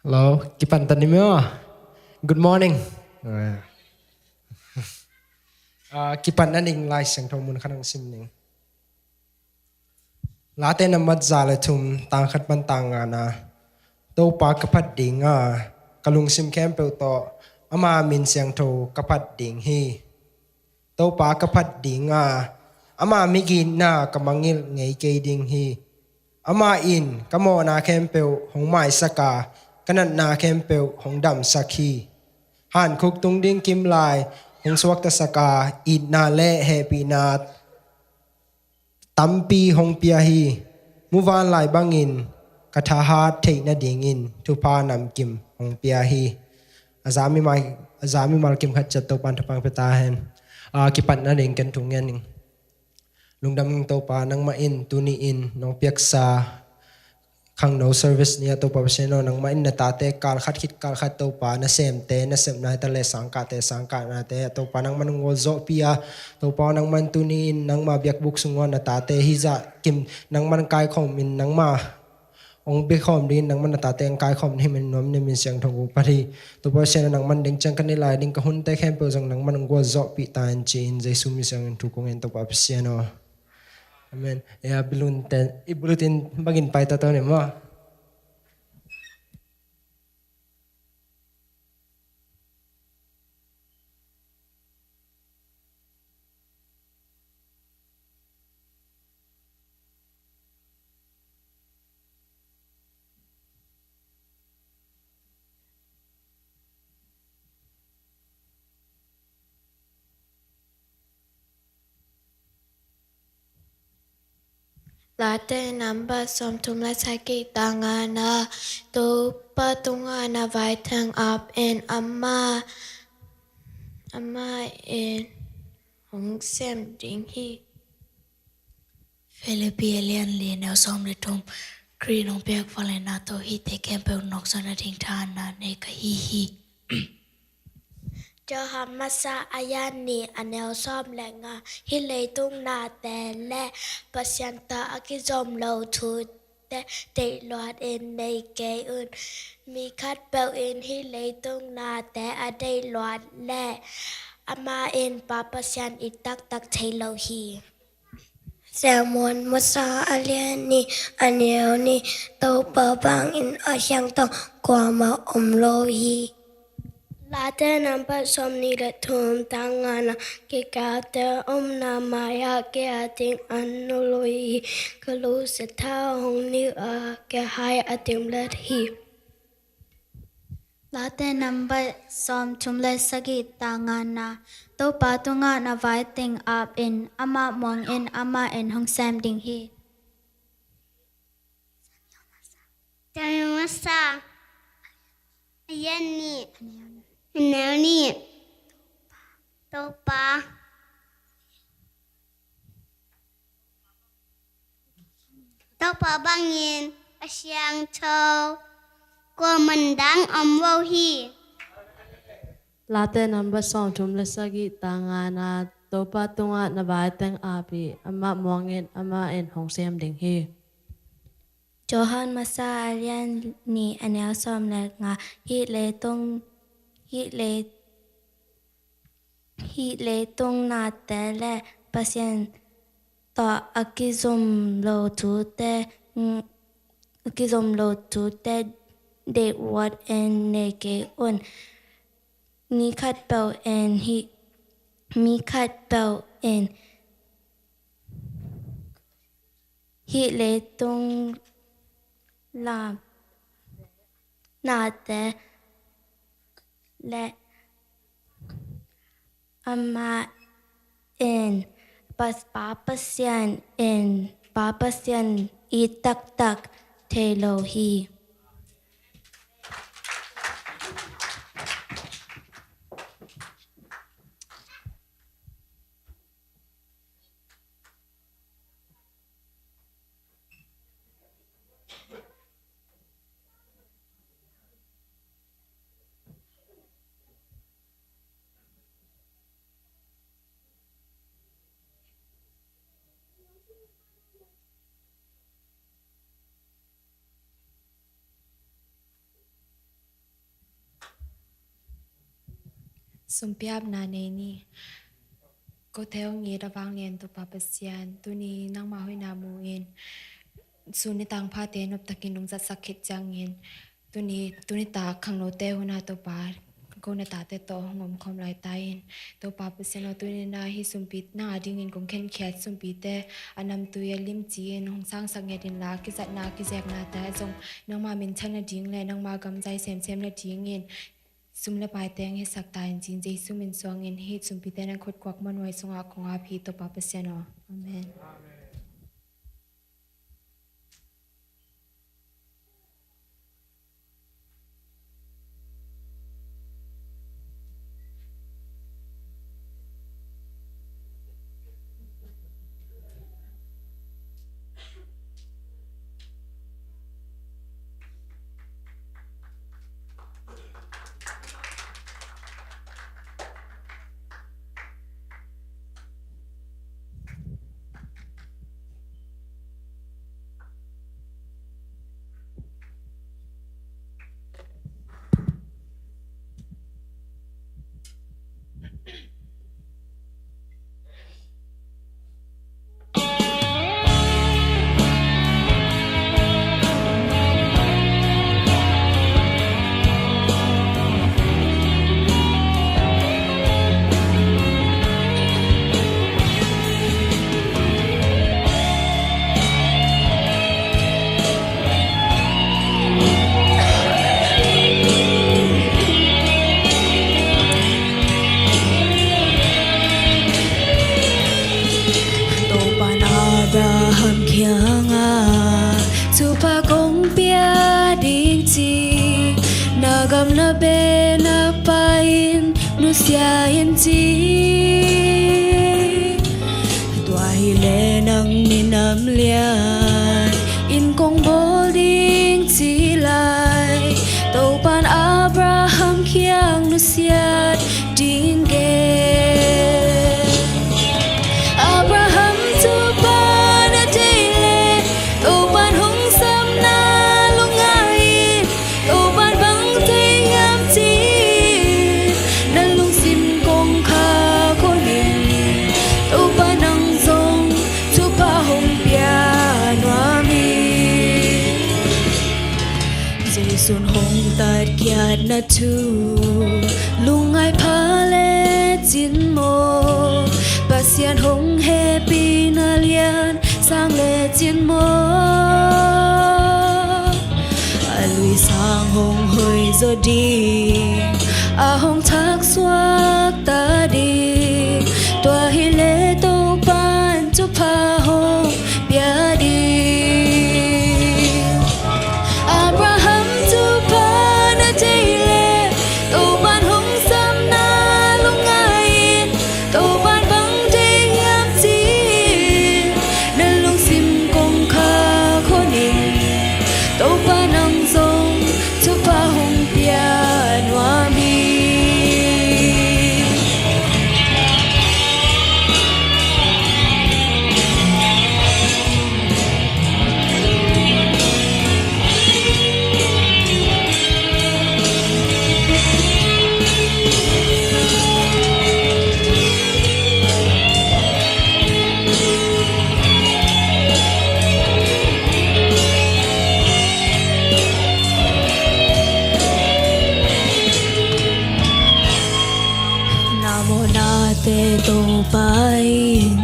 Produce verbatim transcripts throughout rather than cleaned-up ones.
Hello, kipan ta ni maw. Good morning. Ah, kipan nading Lai Siangtho mun khat hong sim ning. Late nambat za le thum, tang khat pan tang ngana. Topa ka phat ding a, ka lungsim khempeuh tawh ama min siangtho ka phat ding hi. Topa ka phat ding a, ama migitna ka mangngilh ngei kei ding hi. Amah in ka mawhna khempeuh hong maisak a, ka natna khempeuh hong damsak hi. Hankhuk tung ding kim lai hong suaktasak a, itna le hehpihna tampi hong pia hi. Muvanlai bangin ka thahat theih nadingin thupha namkim hong pia hi. A za mimal, a za mimal kim khat ciat Topa'n thupha hong pia ta hen. Ah, kipan nading ken thu ngen ning. Lungdam ing Topa, nangmah in tuni in nong piaksa khangno service ni a Topa Pasian aw, nangmah in na tate kal khat khit kal khat Topa, nasemte nasepna hi ta le, sangkahte sangkahnate a Topa, nangmah in hong gualzawhpih a, Topa aw, nangmah in tuni in nangmah biakbuk sung uah na tate hizah kim nangmah in kaikhawm in, nangmah hong biakhawm dingin nangmah na tate hong kaikhawm na hih manin nuam na min siangtho kong phat hi. Topa Pasian aw, nangmah ding ciang ka neih lai ding ka hunte khempeuh zong nangmah hong gualzawhpih ta in ci-in Jesu min siangin thu kong ngen Topa Pasian aw. Amen. E, a bulletin, i bulletin bangin pai ta to ni maw. Late nambat sawmthum le sagih, tang ngana. Topa tungah na vai teng ap in, amah, amah in hong sem ding hi. Filipi a lian li, a neu sawm le thum. Khrih nong piak vangliatna tawh hihte khempeuh nokzawh nading thahatna nei ka hi hi. Johan Masa a lian nih, a neu sawm le nga. Hih leitung nate le Pasian tawh a kizom lo thute deihluat in nei kei un. Mi khatpeuh in hih leitung nate a deihluat leh amah in Pa Pasian it taktak thei lo hi. Sermon Masa a lian nih, a neu nih. Topa bangin a siangtho kuamah om lo hi. Late nambat sawmnih le thum, tang ngana. Kei ka tate omna mai-ah kei a ding an nuam lo hi. Ka lusia tha hong nih a, kei hai a dimlet hi. Late nambat sawmthum le sagih, tang ngana. Topa tungah na vai teng ap in, amah muang in, amah in hong sem ding hi. Samuel Masa a lian nih, a neu nih. Topa, Topa bangin a siangtho kuamah dang om lo hi. Late nambat sawmthum le sagih, tang ngana. Topa tungah na vai teng ap in, amah muang in, amah in hong sem ding hi. Johan Masa a lian nih, a neu sawm le nga. Hih leitung, hih lei, hih leitung nate le Pasian tawh a kizom lo thute, a kizom lo thute deihluat in nei kei un. Mi khatpeuh in hih, mi khatpeuh in hih leitung lam nate le amah in, Pa, Pa Pasian in, Pa Pasian it taktak thei lo hi. Sumpiapna nei ni. Kote hong it a vanglian Topa Pasian, tuni nangmah hoihna mu-in sun le tangphate noptakin lungzatsak khit ciangin, tuni, tuni tak khangnote hun ah Topa, ko na tate tawh hong omkhawm lai ta in. Topa Pasian aw, tuni na hih sumpi nang a dingin kong khenkhiat sumpite a namtui a limci-in hong sangsak ngiat inla, kizatna kizeknate ah zong nangmah minthanna ding le nangmah gam zai semsemna dingin sum le paite hong hisak ta in, ci-in Jesu min suangin hih sumpite na khut kuak manuai sungah kong ap hi, Topa Pasian aw. Amen. Topa'n Abraham kiangah thupha kong pia ding ci, na gam na pen na pai-in nusia in ci. Tua hileh nang minam lian inn kong bawl ding ci lai, Topa'n Abraham kiang nusiat ding gen. Abraham thupha na deih leh, Topa'n hong sapna lungngai in, Topa'n bang thei hiam ci-in na lungsim kong khak kho ning. Topa nang zong thupha hong pia nuam hi. Jesu'n hong tatkhiatna thu lungngai pha lecin maw, Pasian hong hehpihna lian sang lecin maw, a lui sang hong hoih zaw ding a hong thak suak ta ding. Tua hileh Topa'n thupha hong pia ding. Abraham thupha na deih leh, Topa'n hong sapna lungngai in, Topa'n bang thei hiam ci-in na lungsim kong khak kho ning. Topa nang zong thupha hong pia nuam hi. Na mawhnate Topa in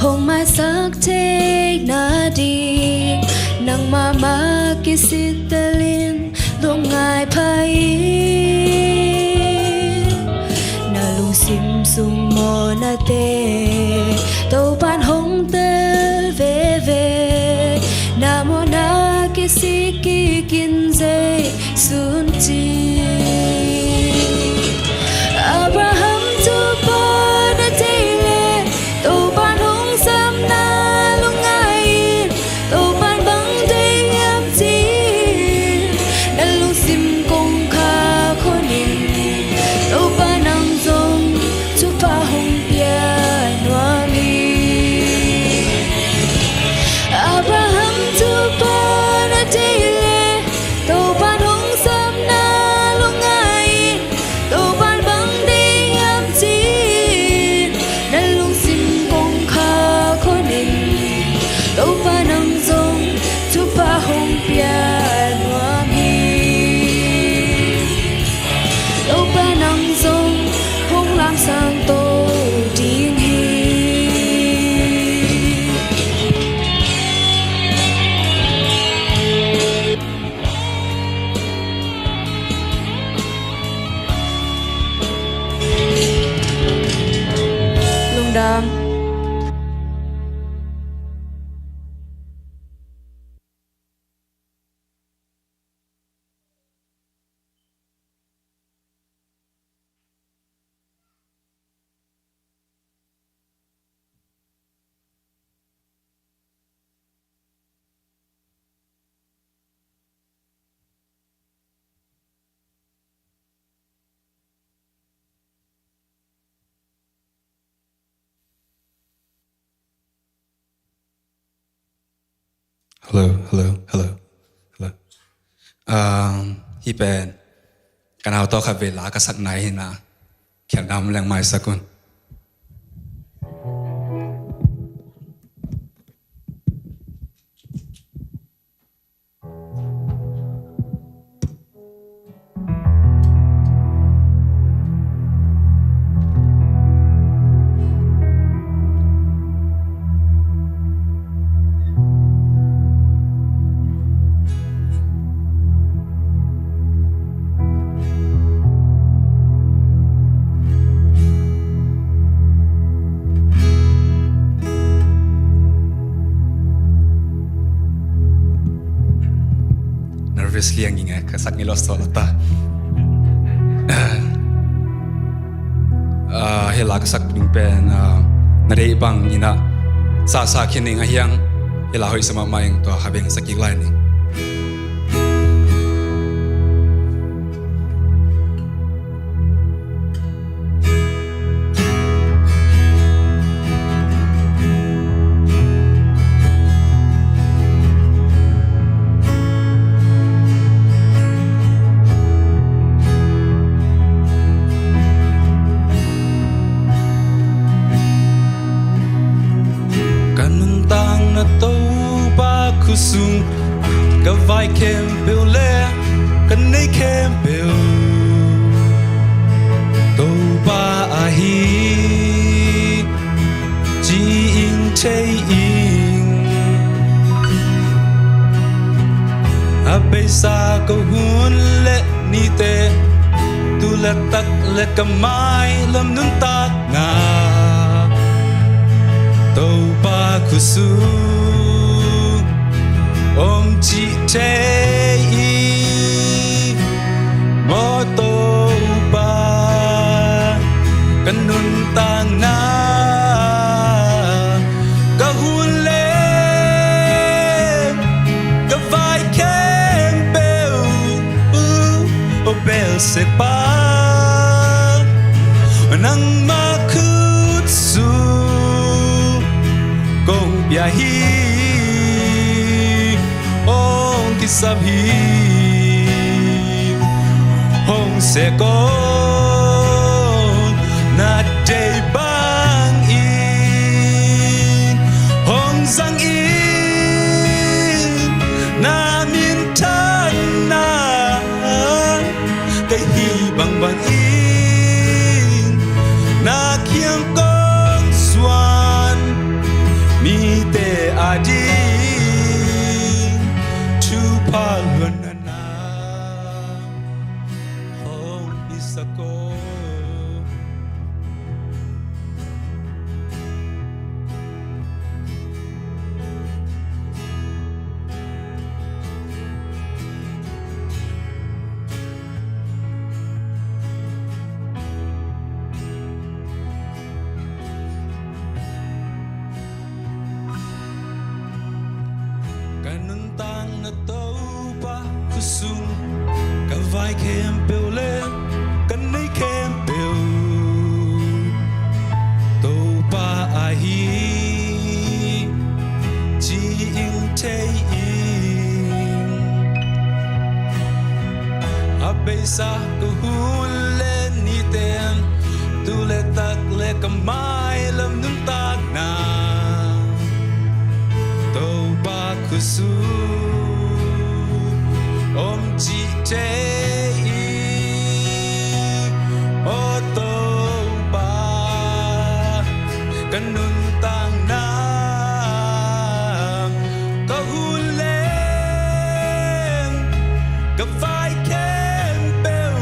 hong maisak theihna ding, nangmah mah kisik telin lungngai pha in. Na lungsim sung mawhnate Topa'n hong tel veve, na mawhna kisik kik in Jesu'n ci. Abraham thupha na deih leh, Topa'n hong sapna lungngai in, Topa'n bang thei hiam ci-in na lungsim kong khak kho ning. Topa nang zong thupha hong pia nuam hi. Abraham thupha na deih leh, Topa'n hong sapna lung Hello, hello, hello, hello. Um, hih pen ka nau tawh khat vei la ka sak nai hi na, khialhna om leng maisak un. Nervous liang ing e, ka sak ngi lo sawh lo ta. Ah, hih la ka sak ding pen, ah, na deih bang in ah sa sa khin ing a hiang, hih la hoih sa mahmah ing, tua kha beng sa kik lai ning. Ka nuntakna Topa khut sung, ka vai khempeuh le ka nei khempeuh Topa ahi ci-in thei ing. A beisa ka hun le nite, tu le tak le ka mailam nuntakna Topa khut sung om cih thei ing. Maw Topa, ka nuntakna, ka hun le ka vai khempeuh, aw Beelzebub, nangmah khut sung kong pia hi. Hong kisam hi, hong sek aw, na deih bangin hong zang in, na minthanna ka hih bangbangin na kiang kong suan, mite ading thupha luanna hong piaksak aw. Ka nuntakna Topa khut sung, ka vai khempeuh le ka nei khempeuh Topa ahi ci-in thei ing. A beisa ka hun le nite, tu le tak le ka mailam nuntakna Topa khut sung om cih thei ing. Aw Topa, ka nuntakna, ka hun le ka vai khempeuh,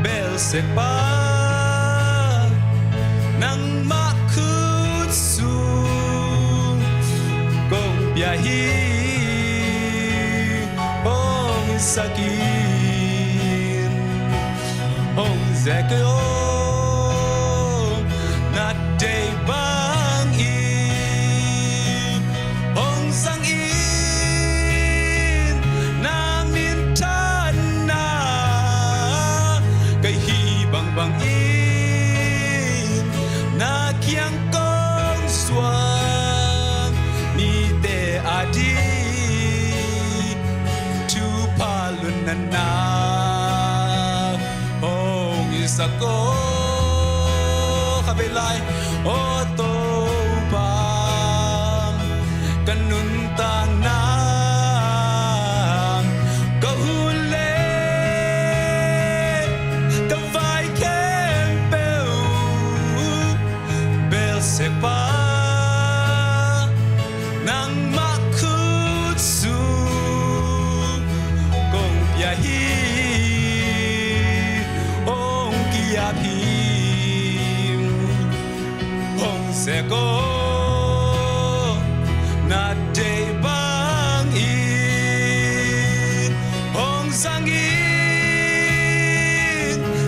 Beelzebub, nangmah khut sung kong pia hi. Hong sak in, hong sek aw, na deih bangin hong zang in, na minthanna ka hih bangbangin na kiang kong suan, mite Na hong i sak aw, kha vei lai, aw Topa, ka nuntakna, ka hun le ka vai khempeuh, Beelzebub, nangmah khut sung kong pia hi, hong ki-ap hi, hong sek aw, na deih bangin hong zang in,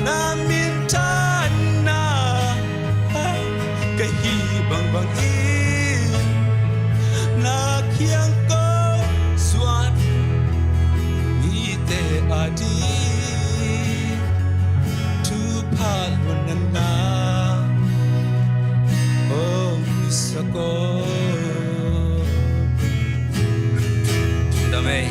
na minthanna ka hih bangbangin na kiang kong zuan, mite ading thupha luanna na hong piaksak aw. Lungdam ei.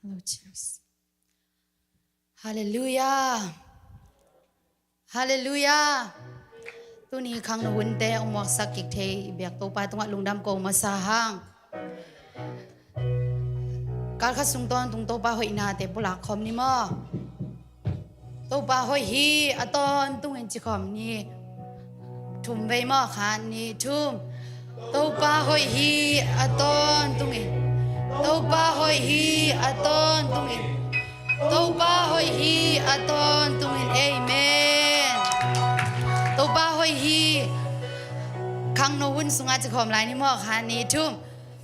Hello, cheers. Halleluiah. Halleluiah. Tuni khangno hunte hong muaksak kik thei i biak Topa tungah lungdam ko masa hang. Kal khat sung tawntung Topa hoihnate pulak khawm ni maw? Topa hoih hi a tawntungin ci khawm ni. Thum vei maw, khat, nih, thum. Topa hoih hi a tawntungin. Topa hoih hi a tawntungin. Topa hoih hi a tawntungin. Amen. Topa hoih hi khangno hun sungah ci khawm lai ni maw, khat, nih, thum.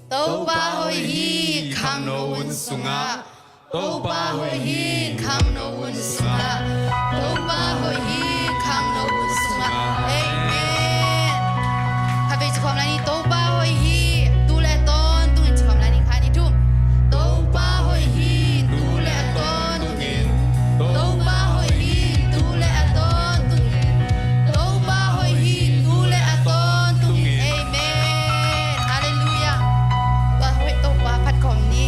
Topa hoih hi khangno hun sungah. Topa hoih hi khangno hun sungah. Topa hoih hi khangno hun sungah. Amen. Kha vei ci khawm lai ni. Topa hoih hi tu le tawntungin ci khawm lai ni, khat, nih, thum. Topa hoih hi tu le tawntungin. Topa hoih hi tu le tawntungin. Topa hoih hi tu le tawntungin. Amen. Halleluiah. Tua hoih Topa phat khawm ni.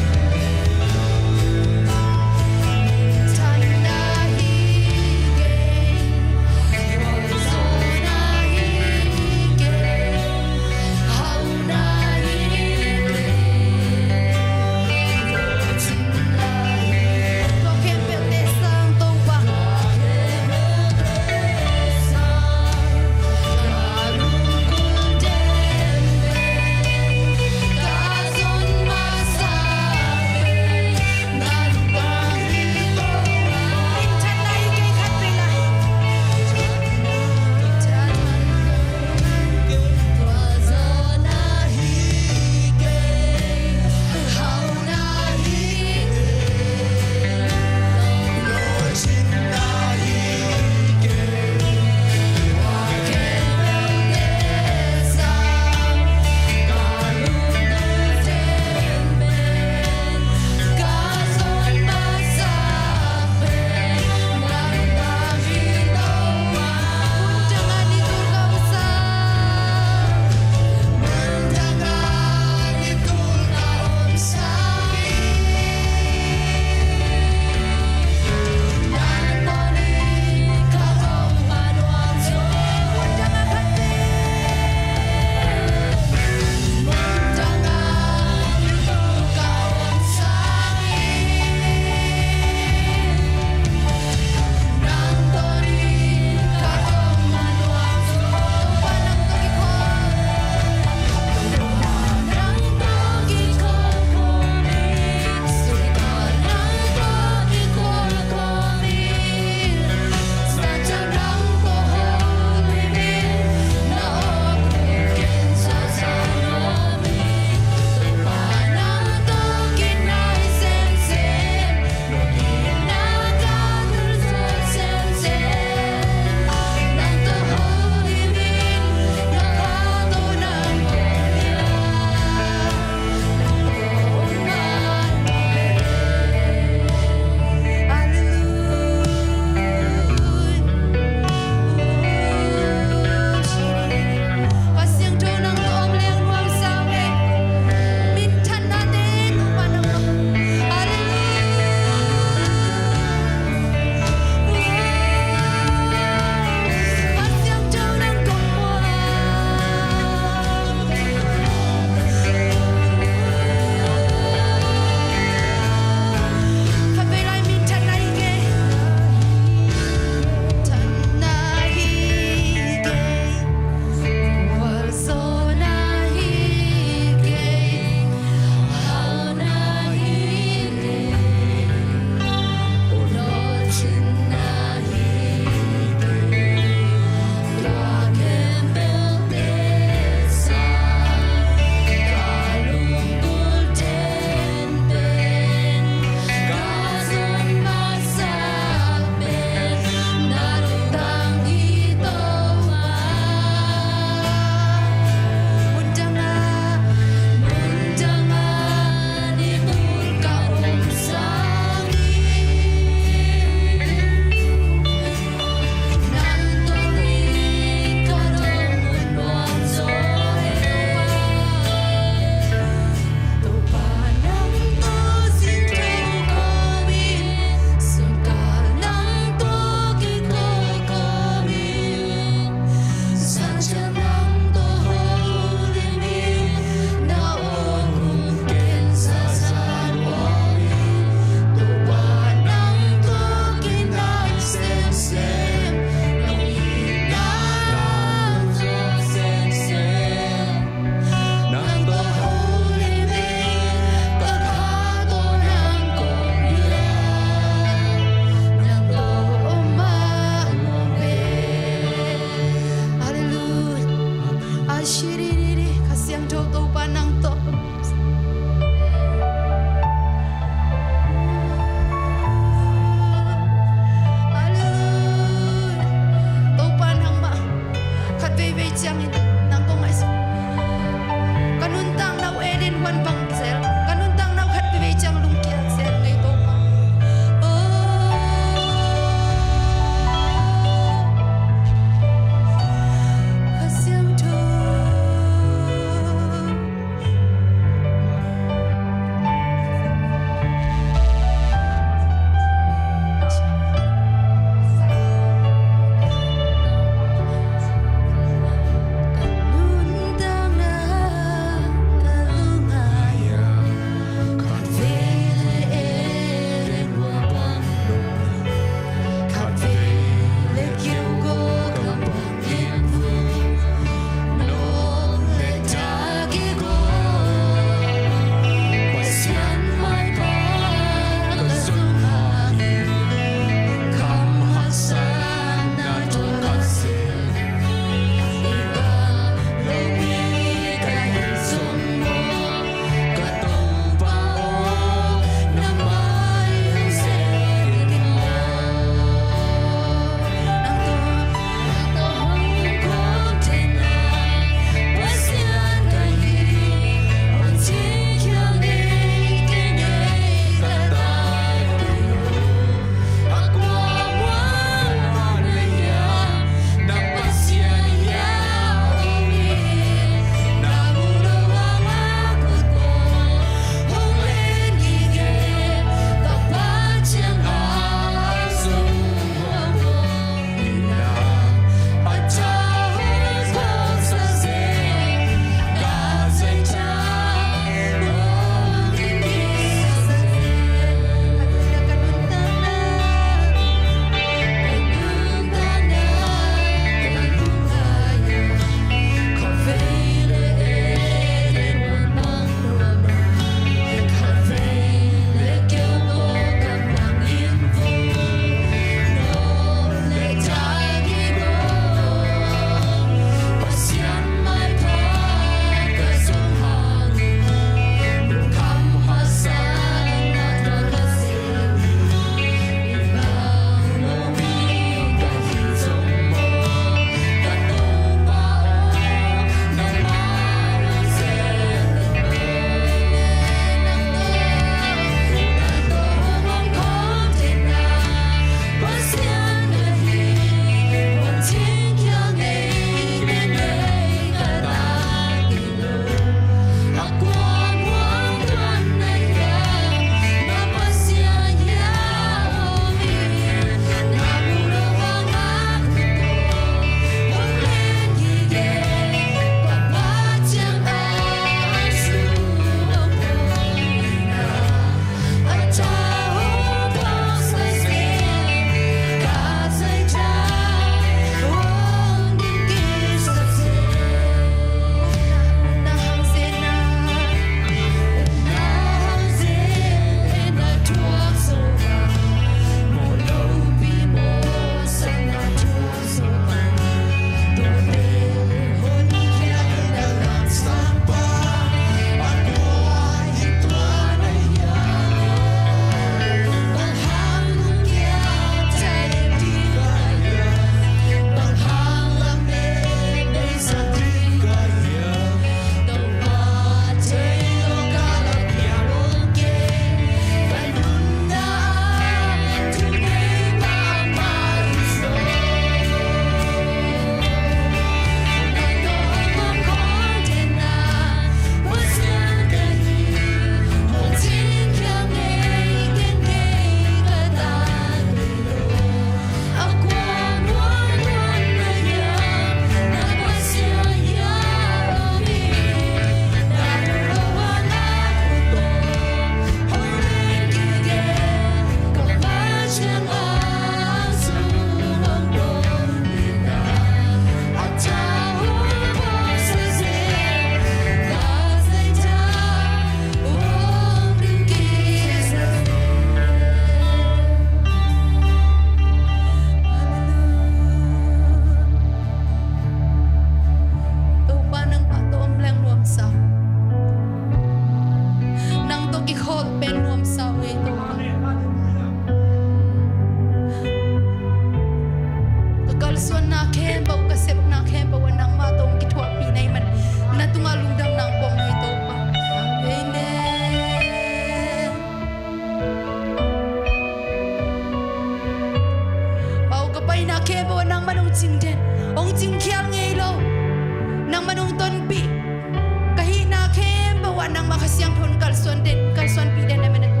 Kha Siangtho in kalsuan den, kalsuanpih den na mena tu.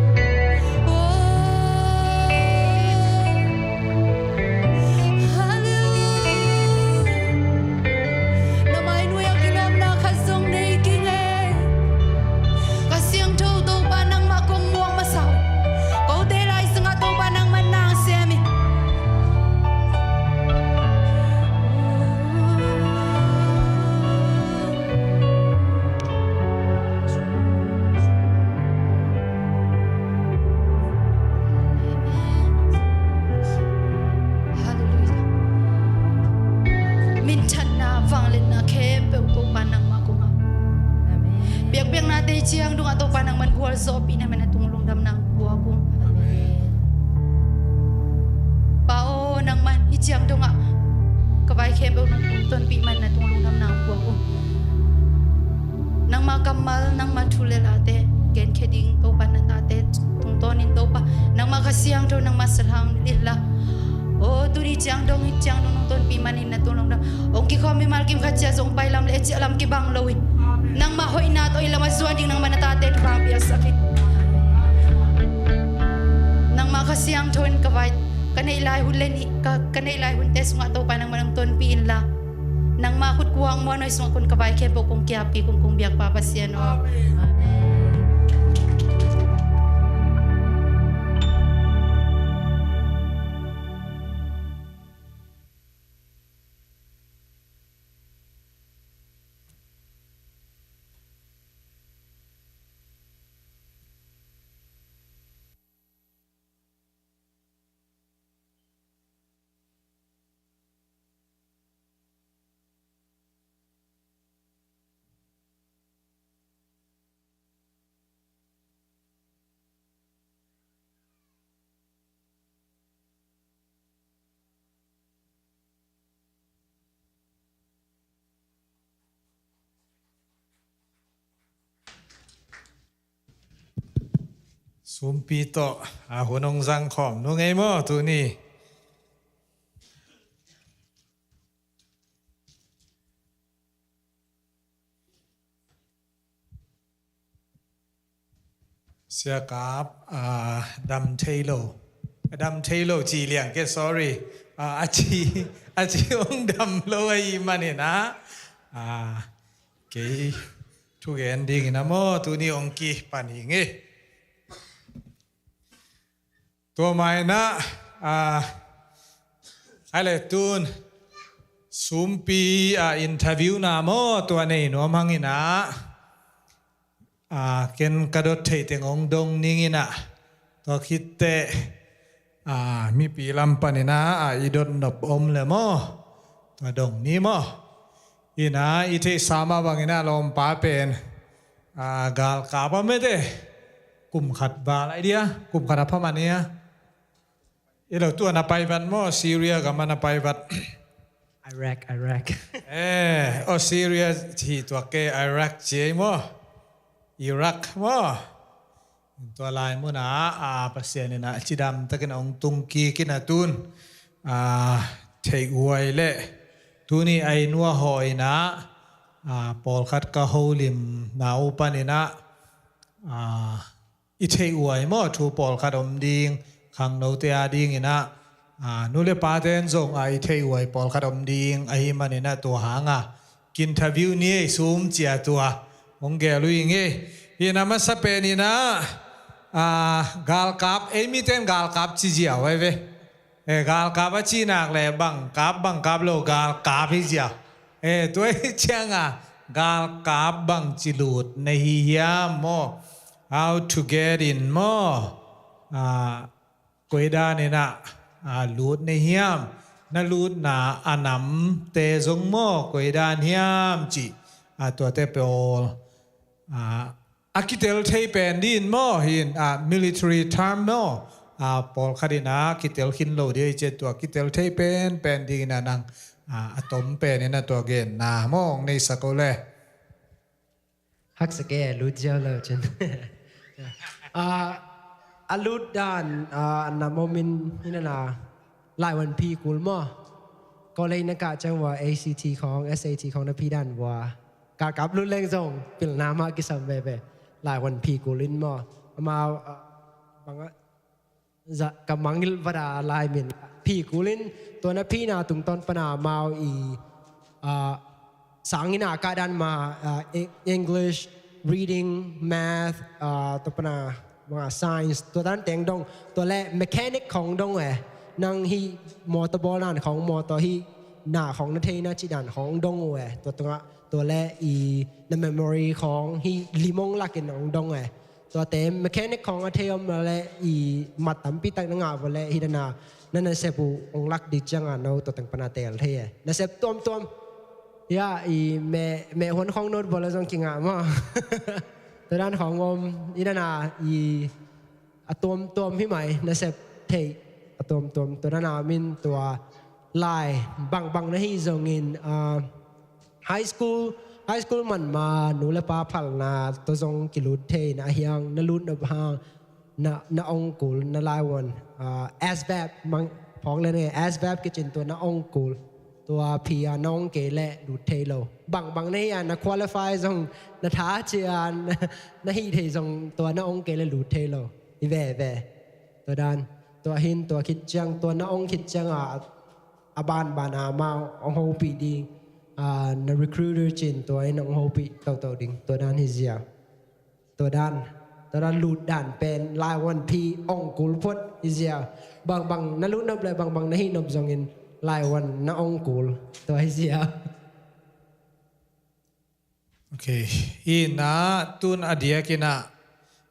Oh, hallelujah. Na mai nuai a kilawmna khat zong nei kei ing ei. Kha Siangtho Topa nangmah kong muak masa uh. Kote lai sungah Topa nangmah nang sem in. Hallelujah. Minthanna, vangliatna khempeuh Topa nangmah kong ap. Amen. Biakpiaknate ciang dongah Topa nangman gualzawhpih na mena tung lungdamna kong puak uh. Amen. Pa aw, nangman hih ciang dongah ka vai khempeuh nong tonpih man na tung lungdamna kong puak uh. Nangma kammal, nangma thu le late genkhia ding Topa na tate tungtawnin Topa nangma Kha Siangtho nangma sathau in la. Aw, tuni ciang dong, hih ciang dong nong tonpih manin na tung lungdam. Hong kikhawm mimal kim khat ciat zong pailam le ciahlam kibang loin nangma hoihna tawh i lamah zuan ding nangma na tate thupha piaksak in. Nangma Kha Siangtho in ka vai ka neih lai hun le nih, ka, ka neih lai hunte sungah Topa nangma nong tonpih in la. Nangma khut kuang muanhuai sungah kong ka vai khempeuh kong kiap kik ung kong biak Pa Pasian aw. Amen. Sumpi tawh a hun hong zang khawm nung ei maw tuni? Sia Kap, ah, dam thei lo. Dam thei lo ci liang ke, sorry. Ah, a ci, a ci hong dam lo ahih manin ah, ah, kei thugen dingin ah maw tuni hong kipan hi ing ei. Tua mah in ah, ah, ai le tun Sumpi, ah, interview na maw tua nei nuam hangin ah, ah, ken ka dot theih teng hong dong ning in ah, tua khit teh, ah, mipi lam panin ah, ah, i dot nop om le maw tua dong ni maw. In ah i theihsa mah bangin ah lawmpa pen, ah, galkap a mete kum khat val ai dia, kum khat a pha man hia. I lo tua na pai vat maw, Syria gam a na pai vat. Iraq, Iraq. Eh, oh, Syria hi tuak kei, Iraq ci ei maw. Iraq maw. Tua lai mun ah, ah, Pasian in ah cidam takin hong tung kik in ah tun, ah, theih huai le tuni a inn ua haw in ah, ah, pawlkhat ka holimna uh panin ah, ah, i theih huai maw thu pawlkhat om ding, khangnote a dingin ah, ah, nu le pate in zong, ah, i theih huai pawlkhat om ding ahih manin ah tua hang ah interview ni ei Sum ci a tua hong gel uh ing ei. Hi na masa pen in ah, ah, galkap, ei mite in galkap ci ziau ai ve. Eh, galkap a cih nak leh bang kap, bang kap lo galkap hi ziau. Eh, tua hi ciang ah galkap bangci lut na hi hiam maw? How to get in maw? Ah, koi dan in ah, ah, lut na hiam? Na lutna a namte zong maw koi dan hiam cih, ah, tuate pawl, ah, a kitel thei pen dingin maw hi in, ah, military term maw, ah, pawlkhat in ah kitel khin lo ding hi ci a tua kitel thei pen pen dingin ah nang, ah, a tom pen in ah tua genna maw hong neisak o le. Haksa kei, lut ziau lo cin. Ah, a lut dan, ah, a nam om in hi na na laivanpi kul maw. College na kah ciang ua A C T khawng, S A T khawng na phi dan ua galkap lut leng zong pilna mah kisam veve. Lai huan phi kulin maw, amau, ah, bang a, za, ka mangngilh vada lai min phi kulin, tua na phina tungtawn pana amau i, ah, sangina kah dan ma, ah, Eng-, English, reading, math, ah, tua pana, bang a, science, tua dan teng dong, tua le mechanic khong dong e, nang hih motor bawl nan khong, motor hih na khong na theina cih dan khong dong uh e, tua tungah, tua le i na memory khong hih lim ong lakin ong dong e. Tuate mechanic khong a thei om le i mat tampi tak na ngah vua le hih dana na nasep uh ong lak ding cianga no tua teng pana teel thei e. Nasep tuamtuam. Ya, i meh, meh huan khong note vua le zong kingah maw. Tua dan khong om, hih dana i a tuamtuam hi mai, nasep theih a tuamtuam. Tua dana min tua lai bangbang na hih zongin, ah, high school, high school man ma nu le pa phalna tua zong kilut thei na, a hiang na lut nop hang na, na ong kul na lai huan, ah, ASVAB mang phawk le ne, ASVAB kicin tua na ong kul. Tua phi a na ong kei le lut thei lo. Bangbang na hih a na qualify zong na tha cia na, na hih thei zong tua na ong kei le lut thei lo. I ve ve. Tua dan, tua hin, tua khit ciang, tua na ong khit cianga, a banban a amau ong hopih ding, ah, na recruiter cin tua in ong hopih toto ding. Tua dan hi zia. Tua dan, tua dan lut dan pen lai huan phi ong kul phot hi zia. Bangbang na lut nop le bangbang na hih nop zongin lai huan na ong kul. Tua hi zia. Ok. Ina tun a diakin a,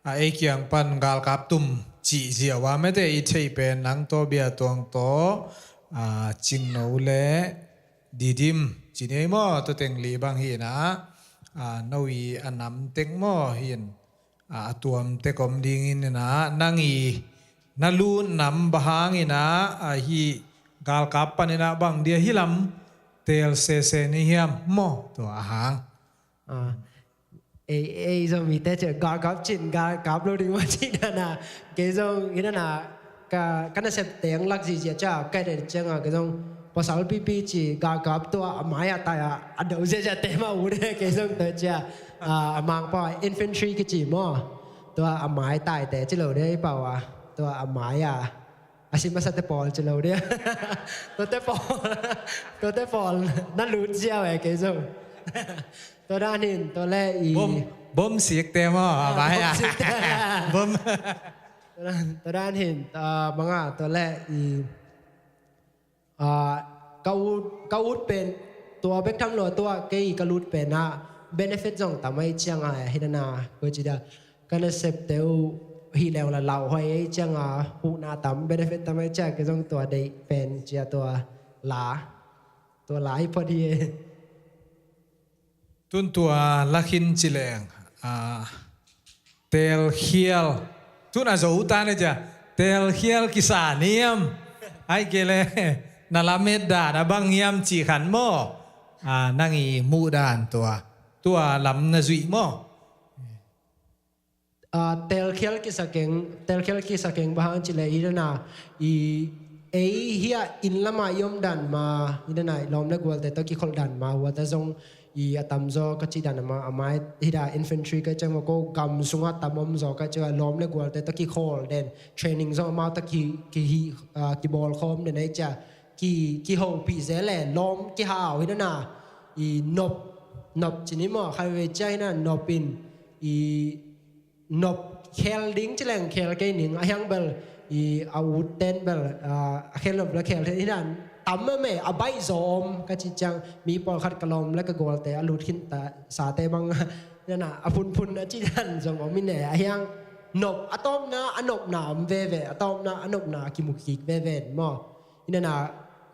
a ei kiang pan galkap tum cih zia wa mete i thei pen nang to bia tuang to, a, Cingno le Didim ci nei maw, tua teng li bang hi na, a, no i a nam tek maw hin, a, a tuam tek om dingin na, nang i na lut nam bang hangin a, a hi galkap panin a bang dia hi lam teel sese ni hiam maw, tua a hang. Ah, ei, ei zong mite ci galkap cin, galkap lo ding maw ci dana. Kei zong hi dana, ka, ka nasep teng lak zizia cia, ka det cianga, kei zong pasal pipi ci galkap tua a mai a tai a, a do ziazia te ma u de, kei zong tua cia, ah, a mang pa infantry kici maw. Tua a mai tai te ci lo de i pau a, tua a mai a. A si masa te pawl ci lo dia. Tua te pawl. Tua te pawl. Na lut ziau e kei zong. Tua dan hin, tua le i. Bom, bom sik te maw, a mai a. Bom sik te. Bom. Tua dan, tua dan hin, tua manga, tua le i. Ah, ka ut, ka ut pen, tua bek tham lo tua, kei ka lut pen a, benefit zong tam ai cianga, hi dana, ko ci da. Ka nasep teu hi leng la lau hoi ei cianga, huhna tam benefit tam ei cia, kei zong tua deih pen cia tua la. Tua la hi phot hi e. Tun tua lakhin ci leng, a, telkhial. Tun a zo ta ne cia, telkhial kisa niam. Ai ke le, na lamet dan a bang hiam ci khan maw. A, nang i muh dan tua. Tua lam na zuih maw. Ah, telkhial kisa keng, telkhial kisa keng bang hang ci le i dana i ei hia inn lama i om dan ma, i dana i lawm le gualte tawh kikholh dan ma, huate zong i a tamzaw ka ci dan ma, a mai hi da infantry ka ciang ma ko gam sunga tam om zaw ka ci a lawm le gualte tawh kikholh den, training zong amau tawh ki, ki hi, ah, kibawl khawm den ei cia, ki, kihopih ze le lawm kihau hi dana i nop, nop ci ni maw, khai ve cia hi na nop in i nop khel ding ci leng khel kei ning a hiang bel i a ut ten bel, ah, a khel nop la khel ten hi dan tam ma me a baih zaw om ka ci ciang mi pawlkhat ka lawm le ka gualte a lut khin ta sate bang nana a phunphun a ci dan zong om i ne a hiang nop a tawpna a nopna om veve a tawpna a nopna a kimu kik veve maw. Hi nana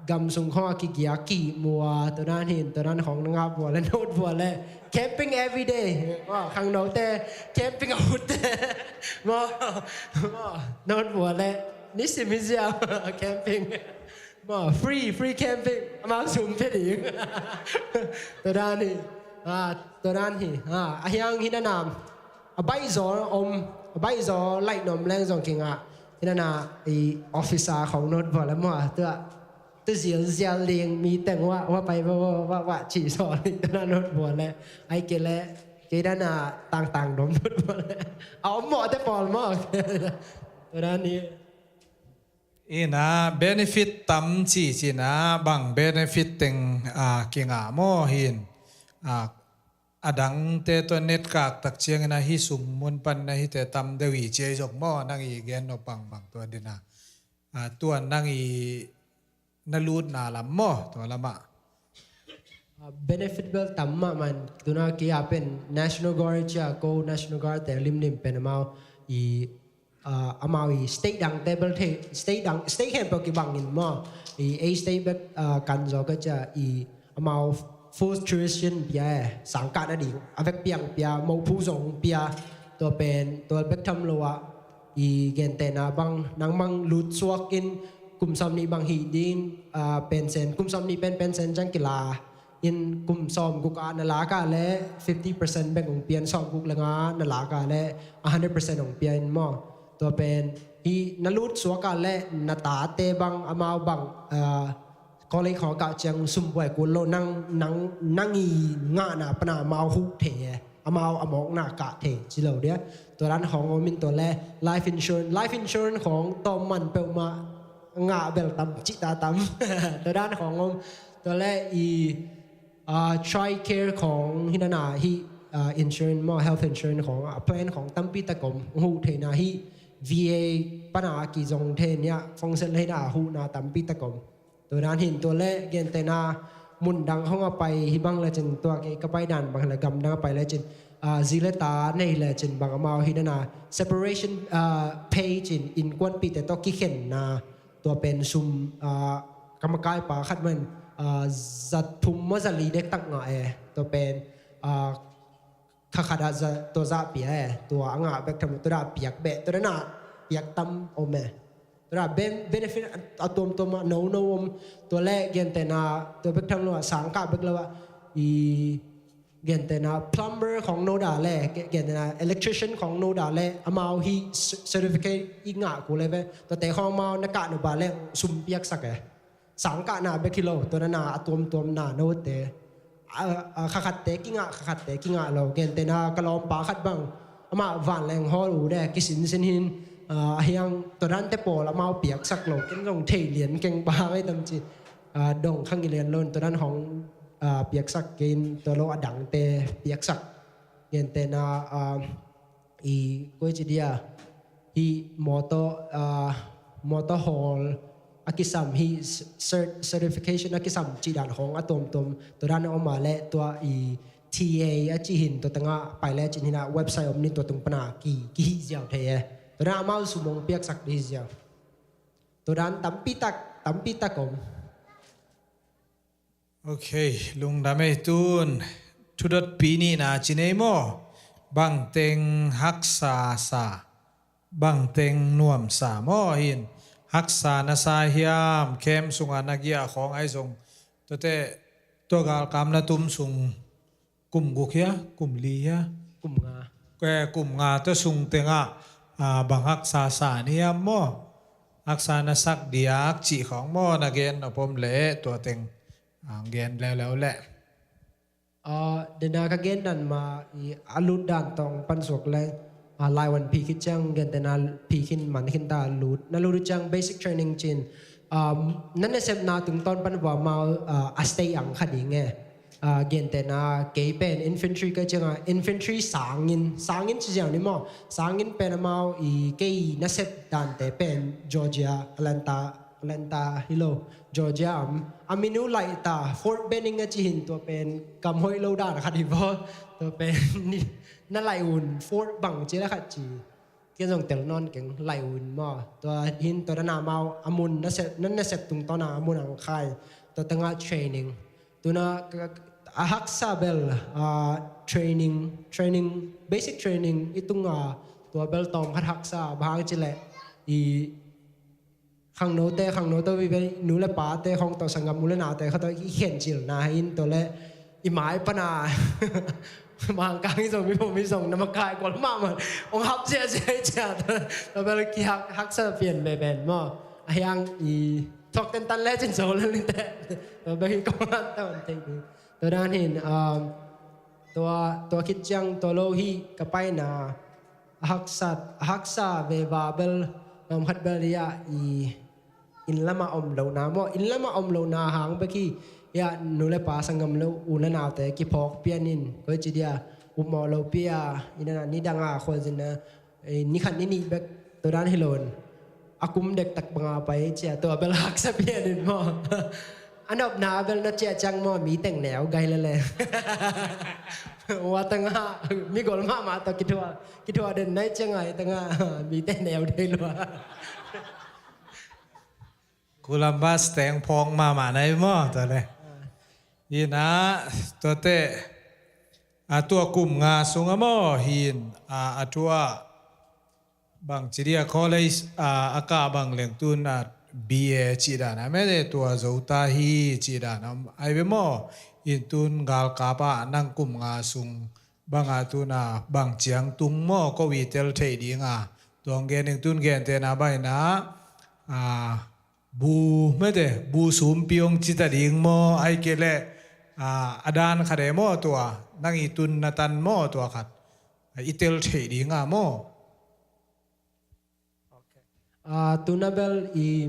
gam sung khawng a kigia kihmua, tua dan hin, tua dan khawng na ngap vua le, note vua le. Camping every day. Maw, khangnote, camping a utte. Maw, maw, note vua le. Nisim hi ziau, camping. Maw, free, free camping. Amau sum pia ding. Tua dan hi. Ah, tua dan hi. Ah, a hiang hi nana. A baihzaw om, a baihzaw laih na om leng zong kingah. Hi nana i officer khawng note vua le maw, tua, tua zilzial ding mi teng wah, wah pai wah, wah, wah, wah, cih sawl ding tua na note vua le. Ai ke le, Kei dan a tangtang dom phutphut. A om mawh te pawl maw. Tua dan hi. Ina benefit tam ci cina bang benefit teng a kinga maw hin. A, a dangte tua netkak tak ciangin a hi sung mun pan na hite tam deuh hi ci ei zok maw nang i gen nop bangbang tua dina. A, tua nang i na lutna lam maw tua lamah. Ah, benefit bel tam mahmah in tuna kei a pen National Guard cia ko National Guard te limlim pen amau i, ah, amau i state dang te bel thei state dang state khempeuh kibangin maw i ei state bek, ah, kan zaw ka cia i amau full tuition pia e sangkah na ding a vek piang pia mophu zong pia tua pen tua bek tham lo ah i gentehna bang nang bang lut suak in kum sawm nih bang hih ding, ah, pension kum sawm nih pen pension ciang kila in kum sawm guk ah na lak ah le fifty percent bek hong pia in sawm guk le nga na lak ah le a hundred percent hong pia in maw tua pen hi na lut suak ah le na tate bang amau bang, ah, college khawng kah ciang sum buai kul lo nang nang nang i ngahna pana amau huh thei e amau a mawkna kah thei ci lo dia. Tua dan khawng om in tua le life insurance life insurance khawng tawm man peuhmah ngah bel tam cih ta tam. Tua dan khawng om tua le i, ah, TRICARE khawng hi nana hi, ah, insurance maw health insurance khawng a plan khawng tampi tak om huh theina hi VA pana kizong thei nia fongsen leina huhna tampi tak om. Tua dan hin tua le gentehna mun dang hong a pai hi bang le cin tua kei ka pai dan bang le gam dang a pai le cin, ah, zi le ta nei le cin bang amau hi dana separation, ah, pay cin innkuanpihte tawh kikhenna tua pen sum, ah, ka makai pa khat man, ah, zat thum maw zat li dektak ngah e tua pen, ah, kha khat ah za tua zah pia e tua a ngah bek tham tua dah piak beh tua dah na piak tam om e. Tua dah ben benefit a tuamtuam ah no no om tua le gentehna tua bek tham lo ah sangkah bek lo ah i gentehna plumber khawng no dah le gentehna electrician khawng no dah le amau hi certificate i ngah ku le ve tua te khawng amau na kah no ba le sum piaksak e. Sangkahna bek hi lo tua na na a tuamtuamna note a, a, kha khatte kingah kha khatte kingah lo gentehna ka lawmpa khat bang amah vanleng hawl u de kisinsin hin, a, a hiang tua dante pawl amau piaksak lo ken zong thei lian keng ba ngai tam ci, a, dong khang i lian lo tua dan hong, a, piaksak kein tua lo a dangte piaksak gentehna, a, i koi ci dia hi motor, ah, motor hawl a kisam hi cert certification a kisam cih dan khawng a tuamtuam tua dan a om a le tua i T A a cih hin tua tengah pai le cin hina website om nin tua tung pana ki kihih ziau thei e tua dan amau sumong piaksak dih ziau tua dan tampi tak tampi tak om. Ok, lungdam ei tun thudot pi nihna ci nei maw? Bangteng haksa sa, bangteng nuamsa maw hin haksa na sa hiam kem sunga na giah khawng ai zong tuate tua galkam na tum sung kum guk hia kum li hia kum nga kum nga tua sung tengah, ah, bang haksa sa ni hiam maw? Haksa na sak diak cih khawng maw na gen na pom le tua teng. Ang gen leuleu leh. Ah, dena ka gen dan ma i a lut dan tawh pan suak le, ah, laiwan phi khit ciang gentehna phi khin man khin ta lut na lut ciang basic training cin, ah, na nasepna tungtawn pan vua mau, ah, a stay ang kha ding e. Ah, gentehna kei pen infantry ka cianga infantry sangin sangin ci ziau ni maw sangin pen amau i kei nasep dante pen Georgia Atlanta Atlanta hi lo Georgia am a minu laih ta Fort Benning a ci hin tua pen kam hoih lo dan khat hi vaw tua pen na laih un Fort bang ci la khat ci ken zong tel nawn keng laih un maw tua hin tua dana mau a mun na sep nan na sep tungtawna a mun ang khai tua tengah training tuna a haksa bel, ah, training training basic training i tunga tua bel tawm khat haksa bang ci leh i khangnote khangnote vive nu le pate khawng tawh sanggam u le nate kha tawh i khencilna hi in tawh le i mai pana mangkang i zong mi pom i zong na makai kual mahmah ong hap ziahziah i ciah tawh bel ki hak haksa pian beben maw a hiang i thok tentan le cin zo le lite tawh bel i kong han tawh an thei ding tawh dan hin, um, Tua, tua khit ciang tua lo hi ka paina a haksa, a haksa veva bel, na om khat bel hi a, i inn lamah om lohna maw, inn lamah om lohna hang bek hi. Hi a, nu le pa sanggam le u le naute kiphawk pian in, koi ci dia, upmawh lopi a, inn a nidang a khualzinna, eh, ni khat ni nih bek, tua dan hi lo in. A kum dektak banga pai cia, tua bel haksa pian in maw. A nopna bel na ciah ciang maw, mi teng neu gai lele. Ua tanga, mi gol mahmah tawh kithuah, kithuah den nai ciang ai tanga, mi teng neu dei lua. Columbus teng phawng mahmah nai maw, tua le. Hi na, tuate, a tua kum nga sung a maw, hin, a, a tua, bang ci dia college, a, a kah bang leng tun a B A cih dan a mete tua zo ta hi cih dan a om ai ve maw. In tun galkap a nang kum nga sung bang a tun a bang ciang tung maw ko i tel thei ding a. Tuang gen in tun gen te na bai na, a, bu mete bu sumpi ong ci ta ding maw ai ke le, a, a dan khat e maw tua nang i tun na tan maw tua khat. A, i tel thei ding a maw. Ah, tuna bel i,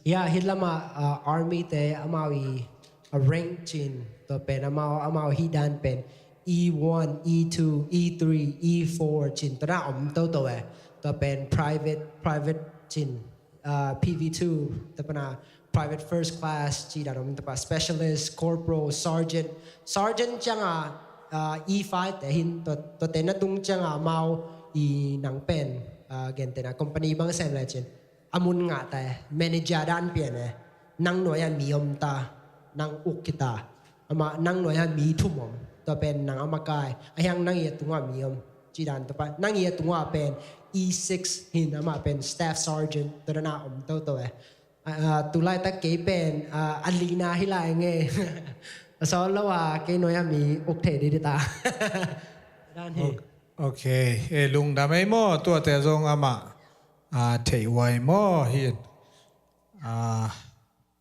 ya, hih lamah, ah, army te amau i, ah, rank cin, tua pen amau, amau hih dan pen E one, E two, E three, E four cin, tua na om toto eh. Tua pen private, private cin, ah, P V two, tua pen a private first class, ci dan om tapa specialist, corporal, sergeant. Sergeant cianga, ah, E five te hin, tua, tua te na tung cianga amau i nang pen, ah, gen te na company bang sem le cin. A mun ngah ta, manager dan pian e. Nang nuai a mi om ta, nang uk kita. Ama nang nuai a mi thum om. Tua pen nang ama kai. A hiang nang i a tunga mi om. Ci dan tua pa. Nang i a tunga pen E six hin ama pen staff sergeant. Tua dan a om toto e. A, a, tu laitak kei pen, a, a lina hi lai nge. A sawl lo a, kei nuai a mi uk thei di di ta. Dan hi. Ok. Ok. E, lungdam ei maw, tuate zong amah, a, theih huai maw, hi. A,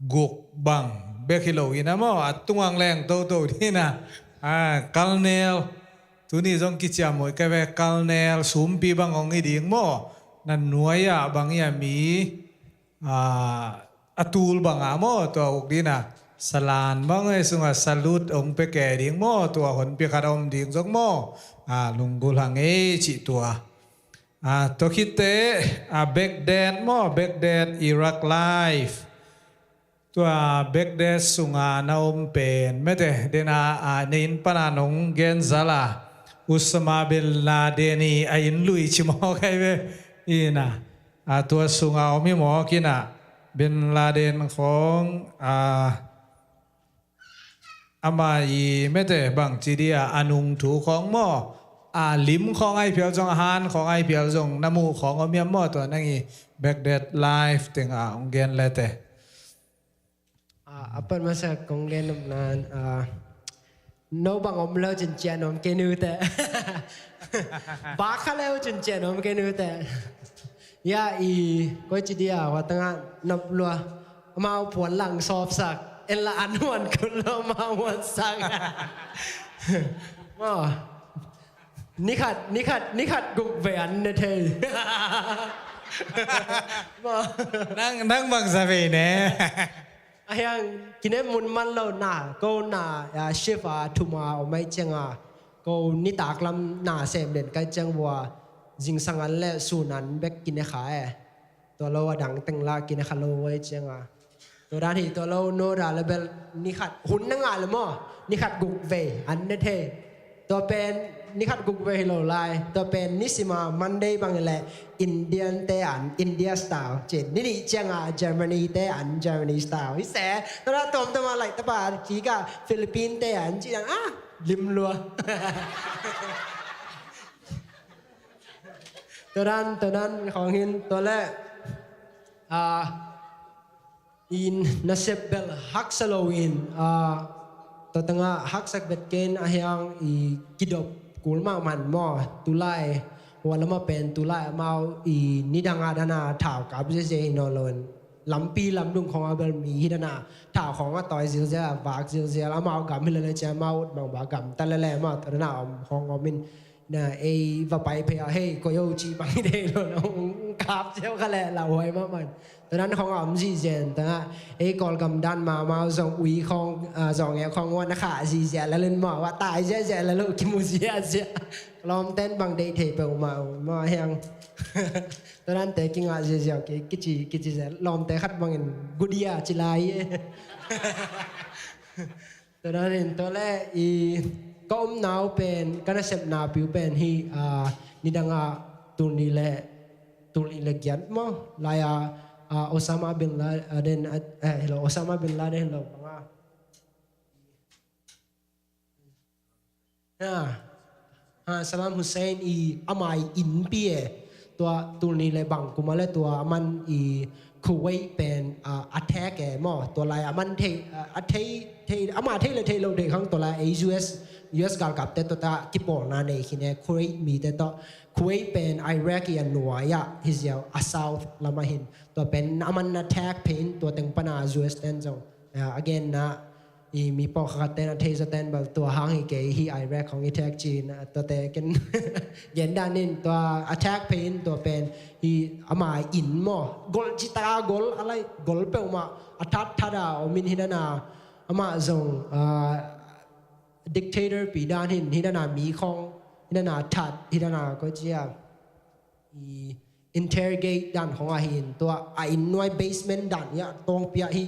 guk bang, bek hi lo in a maw, a tungang leng toto di na. A, Colonel, tuni zong kiciam huai ka ve, Colonel, sumpi bang hong hi ding maw, na nuai a bang i a mi, a, a tul banga maw, tua uk dina. Salan bang ei sunga salute ong pia kei ding maw, tua honpi khat a om ding zong maw. A, lunggulh hang ei cih tua. A, tua khitte, a, Baghdad maw, Baghdad, Iraq Life. Tua Baghdad sunga na om pen, mete, dena, a, na inn pana nong gen zala. Usama bin Laden i a inn lui ci maw kai ve. Ina. A, tua sunga om hi mawk ina, Bin Laden khawng, a, ama i mete bang ci dia a nung thu khawng maw, a lim khawng ai phial zong, a han khawng ai phial zong, na muh khawng om hiam maw, tua nang i Baghdad Life teng a ong gen lete. A, a pan masa kong gen nop nan, a, no bang om leu cin cian om kei nu te. Ba kha leu cin cian om kei nu te. Ya i, koi ci dia, wa tanga nop lua. Amau puan lang sawp sak. En la an huan kun lo amau huan sak. Maw. Ni khat, ni khat, ni khat guk vei an ne thei. Maw. Nang, nang bang za vei ne. A hiang kine mun man lo na, ko na, a, shift a thum a om ai cianga, ko nitak lam na sem den kai ciang vua, zingsang an le sun an bek kine kha e. Tua lo a dang teng la kine kha lo ai cianga. Tua dan hi tua lo no da le bel ni khat hun na ngah le maw, ni khat guk vei an ne thei. Tua pen ni khat guk vei hi lo lai. Tua pen ni sima Monday bang le Indian te an India style cin. Ni nih cianga Germany te an Germany style. Hi se, tua da tom tama lai tapa kika Philippine te an ci dan, ah, lim lua. Tua dan, tua dan khawng hin, tua le, ah, in nasep bel haksa lo in, a, tua tanga haksak bet ken a hiang i kidop kul mahmah maw, tulai, hua lama pen tulai amau i nidang a dana thau kap zeze hi nawn lo in. lampi lamdung khawng a bel mi hi dana, thau khawng a tawi zilzial, a vak zilzial, amau gam hi lele cia, amau ut bang ba gam ta lele, amau ta dana om khawng om in, na ei va pai phei a, hei, koi o ci bang hi dei lo, na ung kap ziau kha le, lauhuai mahmah. Tua dan khawng a om zihzian, tua na ei Kawlgam dan ma, amau zong ui khawng, a, zong e khawng ua na kha zihziah lel in maw, va tai ziahziah lel uh, kimu ziahziah. Lawmten bang deih thei peuhmah uh maw hiang. Tua dante kingah ziahziah uh, ki, kici, kici ziah. Lawmte khat bangin gudia ci lai e. Tua dan in tua le i ka omna uh pen, ka nasepna pi uh pen hi, a, nidang a tul nih le, tul nih le giat maw, lai a, a, Osama bin Laden, a, eh, hi lo, Osama bin Laden hi lo, bang a. Ha, ha, Saddam Hussein i ama i innpi e. Tua tul nih le bang kum a le tua aman i Kuwait pen, a, attack e maw. Tua lai aman thei, a, a thei, thei, ama thei le thei lo thei khang tua lai ei U S, U S galkapte tua ta kipawlna nei khin e, Kuwait mite tawh. Kuwait pen Iraq i a nuai ah hi ziau, a south lam ah hin. Tua pen aman attack phei in tua teng pana U S ten zong, a, a genna i mi pawlkhat ten a thei zaw ten bel tua hang hi kei hi, Iraq khawng i attack ci-in, a, tuate ken gen dan in tua attack phei in tua pen hi ama inn maw. Gol ci ta gol, a lai gol peuhmah a that that a om in hi dana amah zong, a, dictator pi dan hin hi dana mi khawng hi dana that hi dana ko cia i interrogate dan khawng ahi in tua a inn nuai basement dan hi a tawngpi ah hi.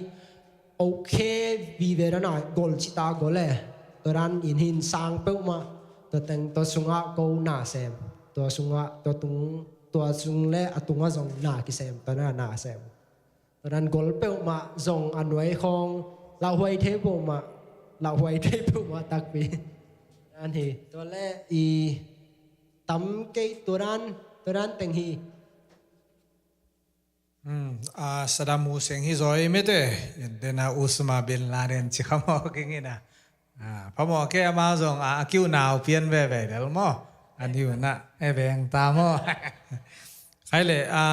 Okay vive dan a gol ci ta gol e. Tua dan in hin sang peuhmah tua teng tua sungah ko na sem. Tua sungah tua tung tua sung le a tungah zong na kisem tua na na sem. Tua dan gol peuhmah zong a nuai khawng lauhuai thei peuhmah, lauhuai thei peuhmah takpi. Dan hi tua le i tam kei tua dan, tua dan teng hi. Hmm, a, Saddam Hussein hi zaw i mete, in dena Osama bin Laden ci kha maw kingina. A, phamawh kei ama zong, a, a kiu nau pian veve del maw. An hiu na, e veng ta maw. Khai le, a,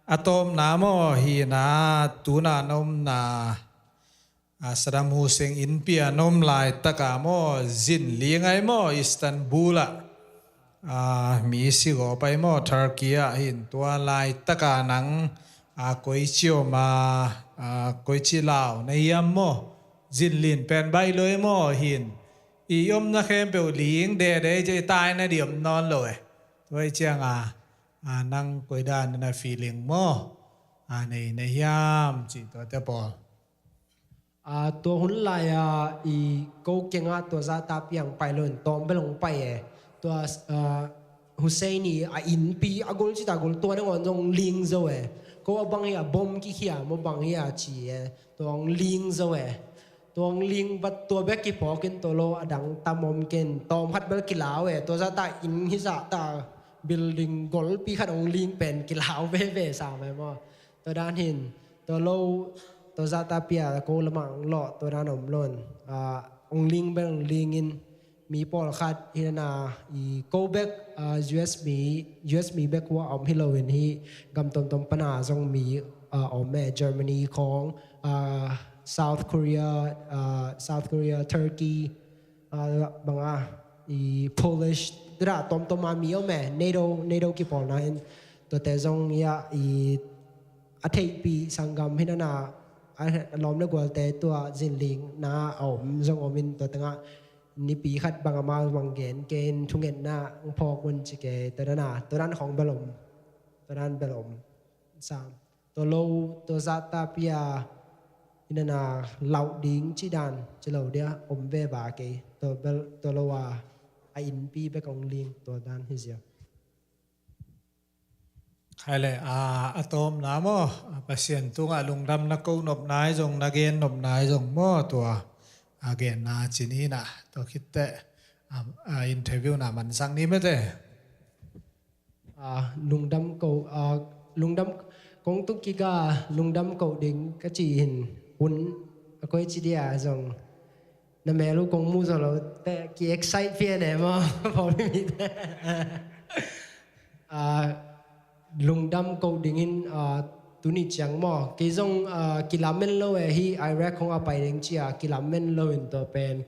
a tawmna maw, hi na, tuna na omna, a, Saddam Hussein innpi a na om laitaka maw, zin li ngai maw, Istanbul ah, a, mi si gawp ai maw, Turkey ah hin tua laitaka nang, a, koici om a, a, koici lau na hiam maw, zin lin pen baih loi maw hin, i omna khempeuh ling dede i tai na di om nawn lo e. Tua i cianga, a, nang koidan na feeling maw, a, nei na hiam ci tua te pawl. A, tua hun lai-a i ko kiangah tua zahta piang pai lo in tawm bel hong pai e. Tua, a, Hussein i a innpi a gol cita gol tua nangawn zong ling zo e. Ko a bang hi a bom kikhia maw bang hi a ci e. Tua hong ling zo e. Tua hong ling vat tua bek kiphawk in tua lo a dang tam om ken tawm khat bel kilau e. Tua zahta inn hi zahta building golpi khat hong ling pen kilau veve sa mai maw. Tua dan hin, tua lo, tua zahta pia ko lamah hong lawh, tua dan om lo in, a, hong ling bek hong ling in, mi pawlkhat hi dana, i ko bek, a, U S mi, U S mi bek hua om hi lo in hi, gam tomtom pana zong mi, a, om e, Germany khawng, a, South Korea, a, South Korea, Turkey, a, banga, i Polish, dra tomtom a mi om e, NATO, NATO kipawlna in, tuate zong ia, i a theihpih sanggam hi dana, a lawm le gualte tua zinlingna a om zong om in tua tengah nipi khat bang amau bang gen kei in thungetna hong phawk un ci kei, tua dana, tua dan khawng bel om, tua dan bel om. Sam, tua lo, tua zahta pia, hi dana, lauh ding ci dan, ci lo dia, om ve va kei, tua bel, tua lo a, a innpi bek hong ling, tua dan hi zia. Khai le, a, a tawmna maw, a Pasian tungah lungdam na ko nopna i zong, na gen nopna i zong maw tua, a genna ci ni na, tua khitteh, a, a interview na mansak ni mete. A, lungdam ko, a, lungdam kong tung kika, lungdam ko ding ka ci hin, hun, a koi ci dia zong, na mel uh kong mu zo lo, te ki excite pian e maw, pawlpi mite. A, lungdam ko dingin, a, tuni ciang maw, kei zong, ah, kilamen lo e, hih Iraq khong a pai ding ci-a kilamen lo in tua pen,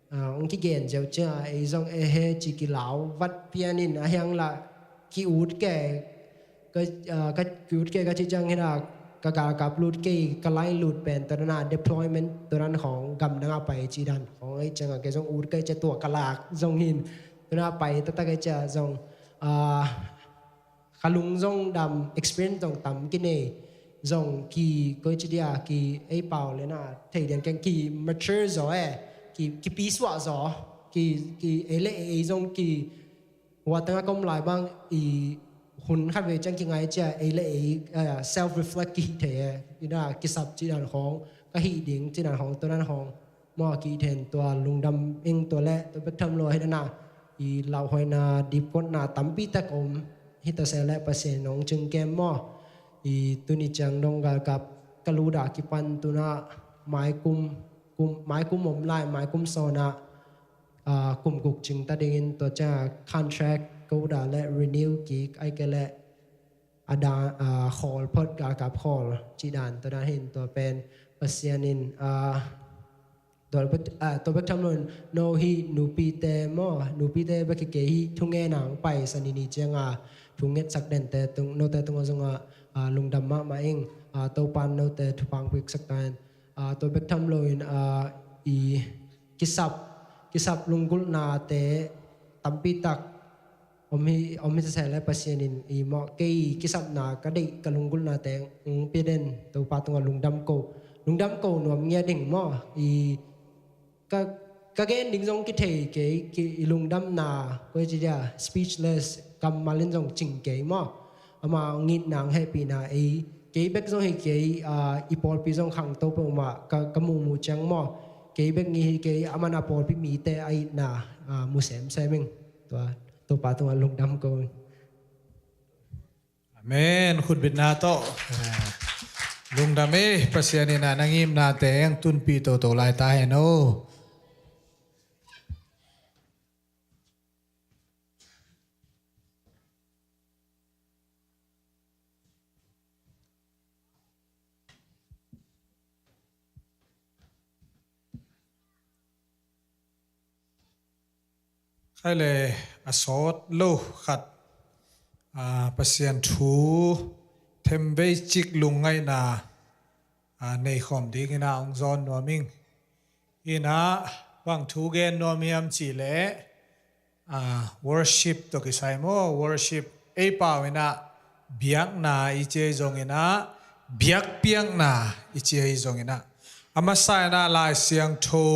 ah, hong kigen ziau ciang ei zong e he ci kilau vat pian in a hiang lah ki-ut kei, ka, ah, ka ki-ut kei ka ci ciang hi na, ka galkap lut kei, ka line lut pen tua dan a deployment tua dan khong gamdang a pai ci dan khong ei ciang a kei zong ut kei cia tua ka lak zong hin tua dan a pai taktak ei cia zong, ah, ka lung zong dam, experience zong tam kinei, zong ki, koi ci dia, ki ei pau le na, thei dian keng ki mature zaw e, ki, ki pisuah zaw, ki, ki ei le ei zong ki, hua tengah ka om lai bang i hun khat vei ciang ki ngai cia, ei le ei, eh, self reflect ki hih thei e, i na, kisap ci dan khong, ka hih ding ci dan khong, tua dan khong. Maw, kihten tua lungdam ing tua leh tua bek tham lo hi na, i lauhuaina dipkotna tampi tak om hi ta se leh Pasian in hong cingkem maw. I tuni ciang dong galkap ka lut a kipan tu-in ah maikum, kum, maikum om lai, maikum sawn ah, ah, kum guk cing ta dingin tua ciang contract ka ut a leh renew kik ahih kei leh a da, ah, khawl phot, galkap khawl cih dan tua dan hi in tua pen Pasian in, ah, Tua bek, ah, tua bek tham lo in no hih nupite maw, nupite bek hi kei, hih thungen a hong pai sa ni ni ciang a thungetsak dente tung, note tungah zong ah, ah, lungdam mahmah ing, ah, Topa'n note thupha hong piaksak ta hen. Ah, tua bek tham lo in, ah, i kisap, kisap lunggulhnate tampi tak om hi, om hi sese leh Pasian in i maw, kei kisapna ka deih ka lunggulhnate hong pia den, Topa tungah lungdam ko, lungdam ko nuam ngiat ing maw. I ka, ka gen ding zong kithei kei, ki, i lungdamna, koi ci dia, speechless, kammal in zong cing kei maw. Ama hong itna, hong hehpihna, ei, kei bek zong hi kei, ah, i pawlpi zong khangto peuhmah, ka, ka muhmuh ciang maw. Kei bek ngi hi kei, aman a pawlpi mite a itna, ah, mu semsem ing. Tua, Topa tungah lungdam ko. Amen. Khutbitna tawh. Lungdam e, Pasian in a na ngimnate hong tunpih toto lai ta hen aw. Khai le a sawt lo khat, a, Pasian thu themvei cik lungngaihna, a, nei khawm dingin a hong zawn nuam ing. Inah bang thu gen nuam hiam cih leh, ah, worship tawh kisai maw, worship ei pau inah biakna i ci ahi zongin ah, biakpiakna i ci ahi zongin ah, a masa inah Lai Siangtho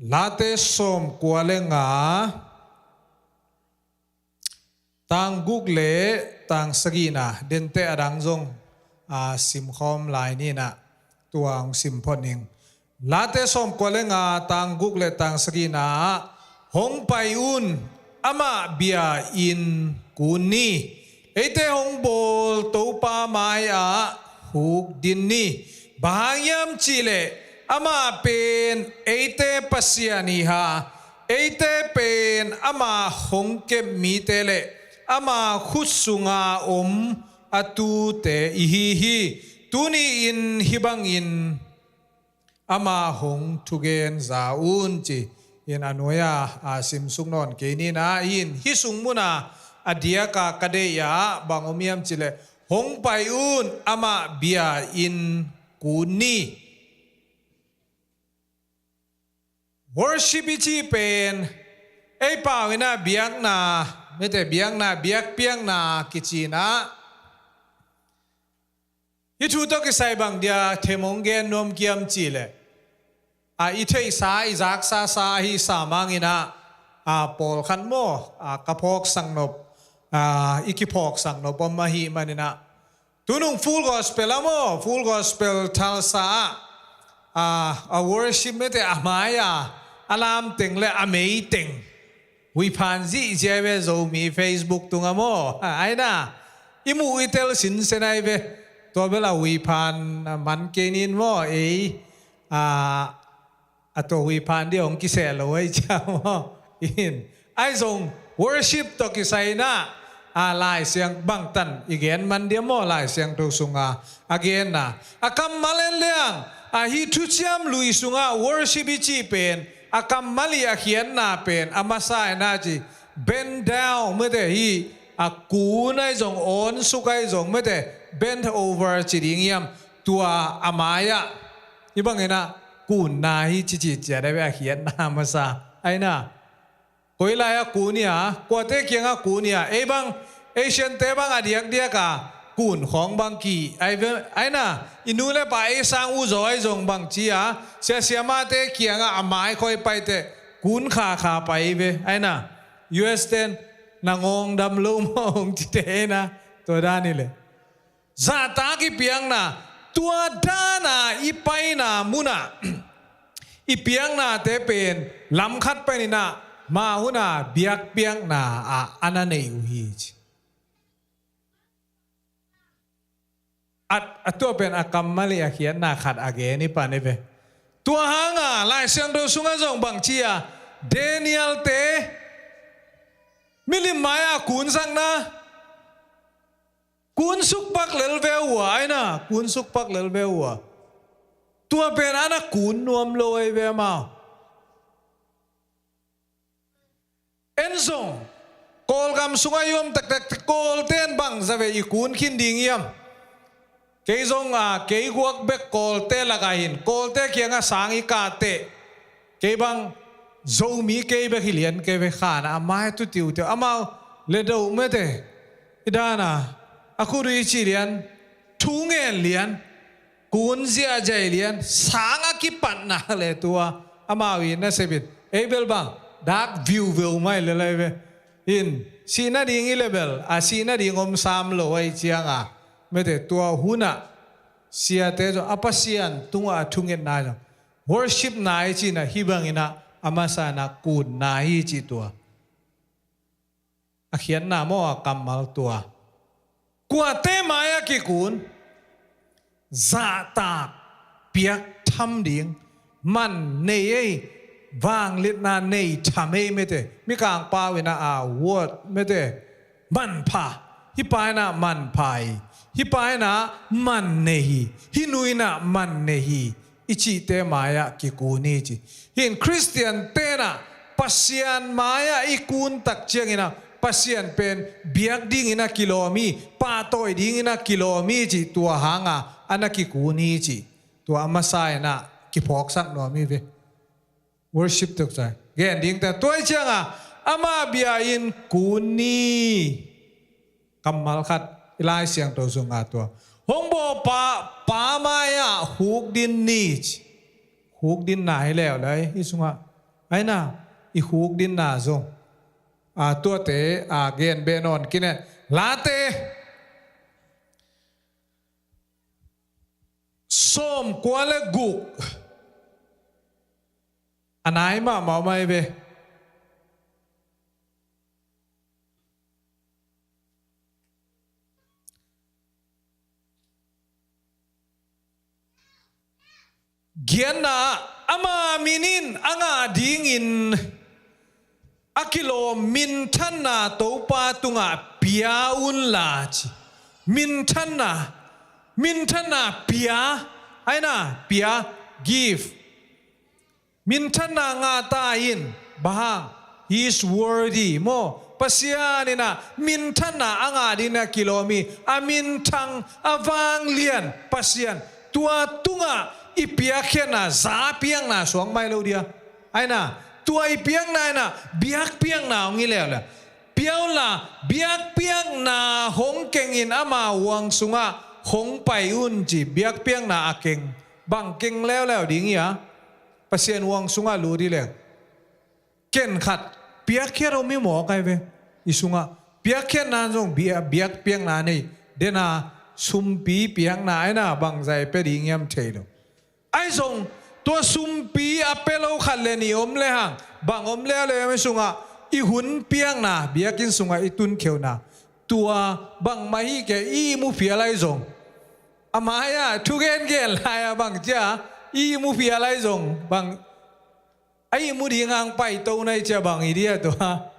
Late sawm kua le nga, tang guk le tang sagihna, dente a dang zong, a, simkhawm lai ni inah, tua hong simphot ning. Late sawm kua le nga, tang guk le tang sagihna ah, hong pai un, amah bia inn kun ni. Eite hong bawl Topa mai-ah hukdin ni. Bang hang hiam cih leh amah pen eite Pasian hi a, eite pen ama hong kep mite le ama khut sunga om a tuute i hi hi. Tuni-in hih bangin ama hong thugen za un ci-in a nuai-a, a, simsuk nawn kei ni inah, hih sung munah a diaka ka deih ah bang om hiam cih leh, hong pai un, amah bia inn kun ni. Worship i cih pen ei pau inah biakna, mite biakna, biakpiakna kici inah. Hih thu tawh kisai bang dia them hong gen nuam kiam cih leh, a, i theihsa, i zaksasa ahi sa mang inah, a, pawlkhat maw, a, ka phawksak nop, a, i kiphawksak nop om ahih man inah, tunung Full Gospel ah maw, Full Gospel Tulsa ah, a, a worship mite a mai-a a lam teng le a mei teng huiphan zihziah ve, Zomi Facebook tungah maw. Ai na, i muh i tel sinsen ai ve. Tua bel a huiphan, a, man kei ning maw, ei, a, a tua huiphan ding hong kiseh lo ai cia maw. In, ai zong worship tawh kisai inah, A Lai Siang bangtan i gen man diam maw, Lai Siangtho sunga a genna a kammal en leng, a hih thuciam lui sungah worship i cih pen a kammal i a khiatna pen a masa in a ci bend down mete, hih a kun ahi zong, awnsuk ahi zong mete, bend over ci ding hiam, tua a mai-ah hih bangin a kunna hi ci ci ciat a ve, a khiatna masa ahi na. Koi lai-ah kun hi a, kuate kiangah kun hi a, ei bang, Asian-te bang a diakdiak a kun khawng bang ki ahi ve, ahi na. I nu le pa ei sang uh zaw ahi zong bang ci a, sia siamate kiangah a mai khawng pai teh kun khakha pai ve, ahi na. U S ten na ngawng dam lo maw hong cite ahi na. Tua dan hi leh zahtak i piakna, tua dana i paina munah i piaknate pen lam khat panin a, mah hun a biakpiakna ah a na nei uh hi ci. A, a tua pen a kammal i a khiatna khat a gen i pan hi ve. Tua hanga Lai Siangtho sungah zong bang ci a, Daniel-te milim mai-ah kunsakna, kunsuk pak lel ve uh a, ahi na, kunsuk pak lel ve uh a. Tua pen a na kun nuam lo ahi ve amau. En zong Kawlgam sungah i om taktak teh Kawlten bang za ve i kun khin ding hiam? Kei zong a, kei guak bek Kawlte lakah hin, Kawlte kiangah sang i kah teh kei bang Zomi kei bek hi lian kei ve, khan a mai tu tiutiu, amau le do mete, i dana a khut uh i ci lian, thu ngen lian, kun ziahziah lian, sang a kipatna le tua amau i nasep in, ei bel bang dak viuveu mai le lai ve. In sihna ding i le bel a sihna ding om sam lo ahi cianga mete, tua hunah siate zong a Pasian tungah a thungetna zong worship-na i cihna hih bangin a, a masa-in a kunna hi cih tua. A khiatna maw, a kammal tua. Kuate mai-ah kikun, zahtak piak tham ding, man nei ei, vangliatna nei tham ei mete, Mikang pau in a, a word mete, manpha, hih pa in a manpha hi, hih pa in a man nei hi, hih nu in a man nei hi, i cihte mai-ah kikun hi ci. Hih in Khristian-te in a Pasian mai-ah i kun tak ciangin a Pasian pen biak dingin a kilawm hi, pahtawi dingin a kilawm hi ci, tua hanga a na kikun hi ci. Tua a masa-in a kiphawksak nuam hi ve. Worship tuk sai gen ding ta, tua hi cianga ama bia-in kun ni. Kammal khat i Lai Siangtho sunga tua hong bawl pa, pa mai-ah hukdin ni ci. Hukdinna hi leuleu hi sungah, aina i hukdinna zong, a, tuate, a, gen beh nawn kine. Late sawmkua le guk, a nai mahmah mai ve. Gianna, ama min in a ngah dingin a kilawm minthanna Topa tungah pia unla ci. Minthanna, minthanna pia, aina pia, give. Minthanna ngah ta in, bang hang, he is worthy maw. Pasian in a minthanna a ngah dingin a kilawm hi, a minthang a vanglian Pasian. Tua tungah i piakkhiatna, za piakna suang mai lo dia. Aina, tua i piakna in a biakpiakna hong hi leuleu. Pia unla, biakpiakna hong kengin ama huang sungah hong pai un ci, biakpiakna a keng. Bang keng leuleu ding hi a, Pasian huang sungah lut hi leng. Ken khat piakkhiat om hi mawk ai ve. I sungah piakkhiatna zong bia-, biakpiakna nei. Dena sumpi piakna aina bangzah i pia ding hiam thei lo. Ai zong tua sumpi a pia lo khat le nih om le hang, bang om leuleu hiam i sungah, i hun piakna, biakinn sungah i tunkhiatna. Tua bangmah hi kei, i ihmu phial ai zong. A mai-ah thugen gen lai-ah bang cia, i ihmu phial ai zong, bang, a ihmu ding hang paito nai cia bang hi dia tua.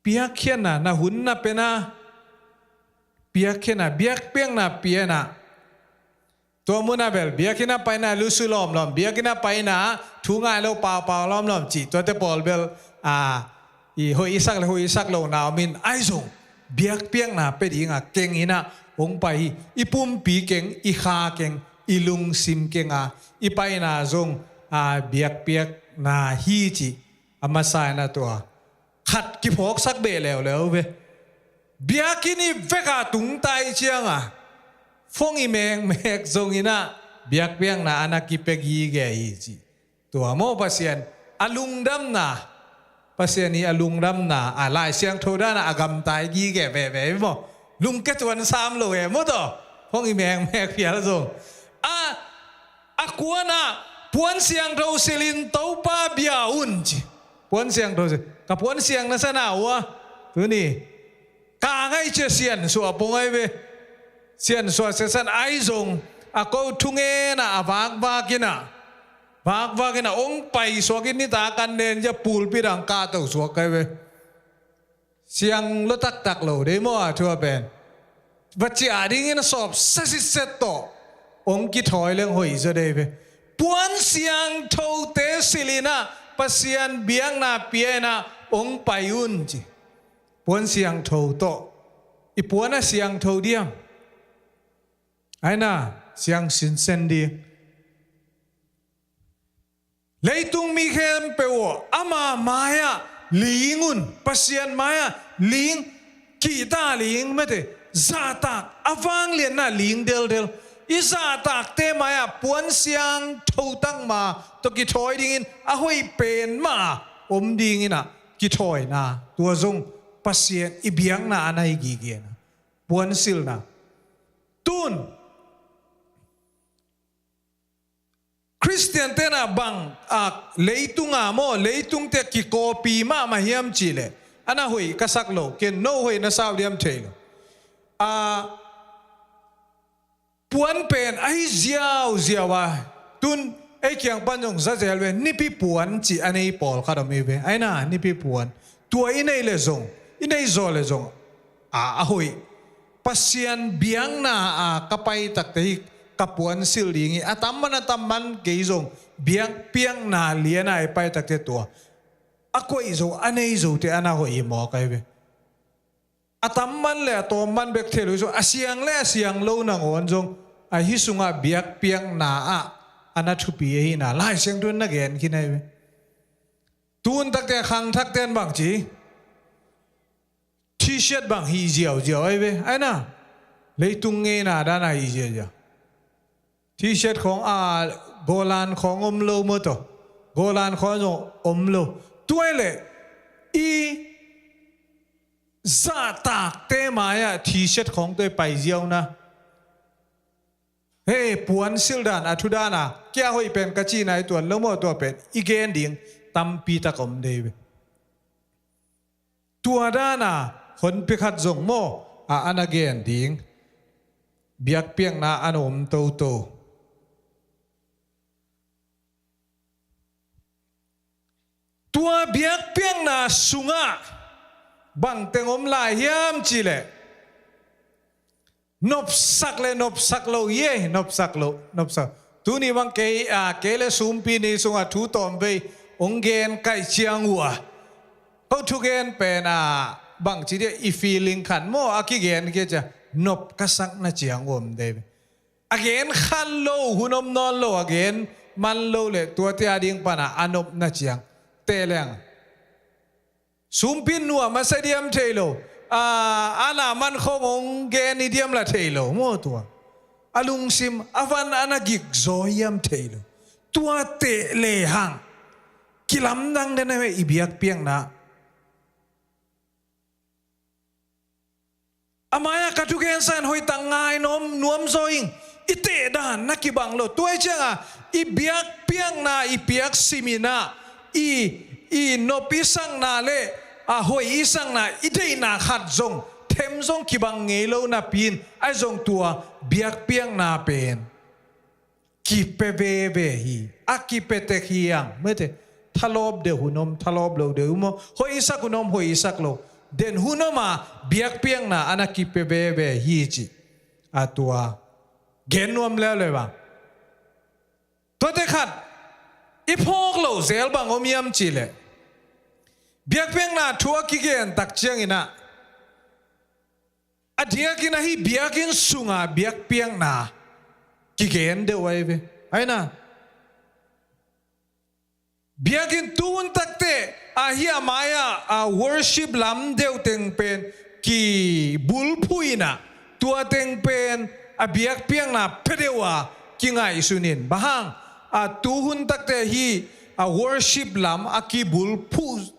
Piakkhiatna na hun na pia na, piakkhiatna, biakpiakna pia na. Tua munah bel biakinn ah paina lusu lawmlawm, biakinn ah paina thu ngai lo paupau lawmlawm cih tuate pawl bel, a, i hoih i sak le hoih i sak lohna om in, ahi zong biakpiakna pia dingah keng in ah hong pai hi. I pumpi keng, i kha keng, i lungsim keng a i paina zong, a, biakpiakna hi cih a masa in ah tua khat kiphawksak beh leuleu ve. Biakinn i vek a tungta i ciang a, phone i mekmek zong in ah biakpiakna a na kipia gige hi ci. Tua maw Pasian a lungdamna, Pasian i a lungdamna, a Lai Siangtho dan a a gamtai gige veve maw? Lungke tuan sam lo e maw tawh? Phone i mekmek phial zong. A, a kuan ah puan siangtho silhin Topa bia un ci. Puan siangtho silh. Ka puan siang na sa na uh a, tuni ka ngaih cia siansuah pong ahi ve. Siansuah sia san ahi zong a ko thungen ah a vakvak in ah, vakvak in ah hong paisuak in, nitak an nen cia pulpit ah hong kahto suak ahi ve. Siang lo taktak lo dei maw a thu a pen. Va ciah dingin a sawp sasitset tawh hong kithawi leng hoih zaw dei ve. Puan siangthote silhin ah Pasian biakna pia in ah hong pai un ci. Puan siangtho tawh. I puan a siangtho diam? Aina, siang sinsen ding. Leitung mi khempeuh aw, ama mai-ah ling un, Pasian mai-ah ling, kihta ling mete, zahtak a vangliatna ling deldel. I zahtakte mai-ah puan siangtho takma tawh kithawi dingin a hoih pen mah om dingin ah kithawina. Tua zong Pasian i biakna a na hi gigena. Puansilhna. Tun Khristian tenah bang a leitunga maw, leitungte kikawpi mahmah hiam cihleh, a na hoih ka sak lo, ken no hoih na sau diam thei lo. A, puan pen ahi ziauziau a, tun ei kiang pan zong za zel ve, nipi puan cih a nei pawlkhat om hi ve. Aina, nipi puan. Tua i nei le zong, i nei zaw le zong a, a hoih. Pasian biakna a ka pai takte hi ka puansilh ding hi. A tamman a tamman kei zong biakpiakna liana i pai takte tua a koih zo, a nei zote a na hoih hi mawk ahi ve. A tamman le a tawmman bek thei lo hi zong, a siang le a siang lo nangawn zong a hi sungah biakpiakna ah a na thupi ahina Lai Siangtho in na gen khin ahi ve. Tun takte khangthakte in bang ci? T-shirt bang hih ziauziau ahi ve. Aina, leitung ngeina dana hih ziauziau. T-shirt khawng a, Golan khawng om lo maw tawh? Golan khawng zong om lo. Tua hi leh i zahtakte mai-ah T-shirt khawng tawh i pai ziauna. Hei, puansilh dan, a thu dana kia hoih pen ka cihna i tuan lo maw, tua pen i gen ding tampi tak om dei ve. Tua dana honpi khat zong maw, a, a na gen ding. Biakpiakna a na om toto. Tua biakpiakna sungah bangteng om lai hiam cihleh, nopsak le nopsak lo hi ei, nopsak lo, nopsak. Tuni bang kei, a, kei le sumpi ni sungah thu tawmvei hong gen kaih ciang uh a, ko thugen pen a, bangci dia i feeling khat maw, a kigen kia cia nop ka sakna ciang uh om dei ve. A gen khan lo, hun om nawn lo, a gen man lo le tuate a ding pana a nopna ciang teh leng. Sumpi nuam a sa diam thei lo. A, a na man khawng hong gen i diam la thei lo maw tua. A lungsim a van a na gik zaw hiam thei lo. Tua teh lehang kilamdang den a ve i biakpiakna. A mai-ah ka thugensa in hoihtak ngai nuam, nuam zaw ing. I tehdan na kibang lo. Tua hi cianga i biakpiakna, i piak siminah, i, i nop i sakna le a hoih i sakna, i deihna khat zong them zong kibang ngei lo napi-in, ahi zong tua biakpiakna pen kipia veve hi. A kipia tek hi ang. Mete, thalawp deuh hun om, thalawp lo deuh hun om. Hoih i sak hun om, hoih i sak lo. den hun om a biakpiakna a na kipia veve hi ci. A tua gen nuam leuleu bang. Tuate khat i phawk loh zel bang om hiam cih leh, biakpiakna thu a kigen tak ciangin ah, a diakin ahi biakinn sunga biakpiakna kigen deuh ahi ve. Aina, biakinn tuhun takte ahi a mai-ah a worship lam deuh teng pen kibulphuh in ah, tua teng pen a biakpiakna pia deuh a kingaihsun in. Bang hang, a tuhun takte hi a worship lam a kibulphuh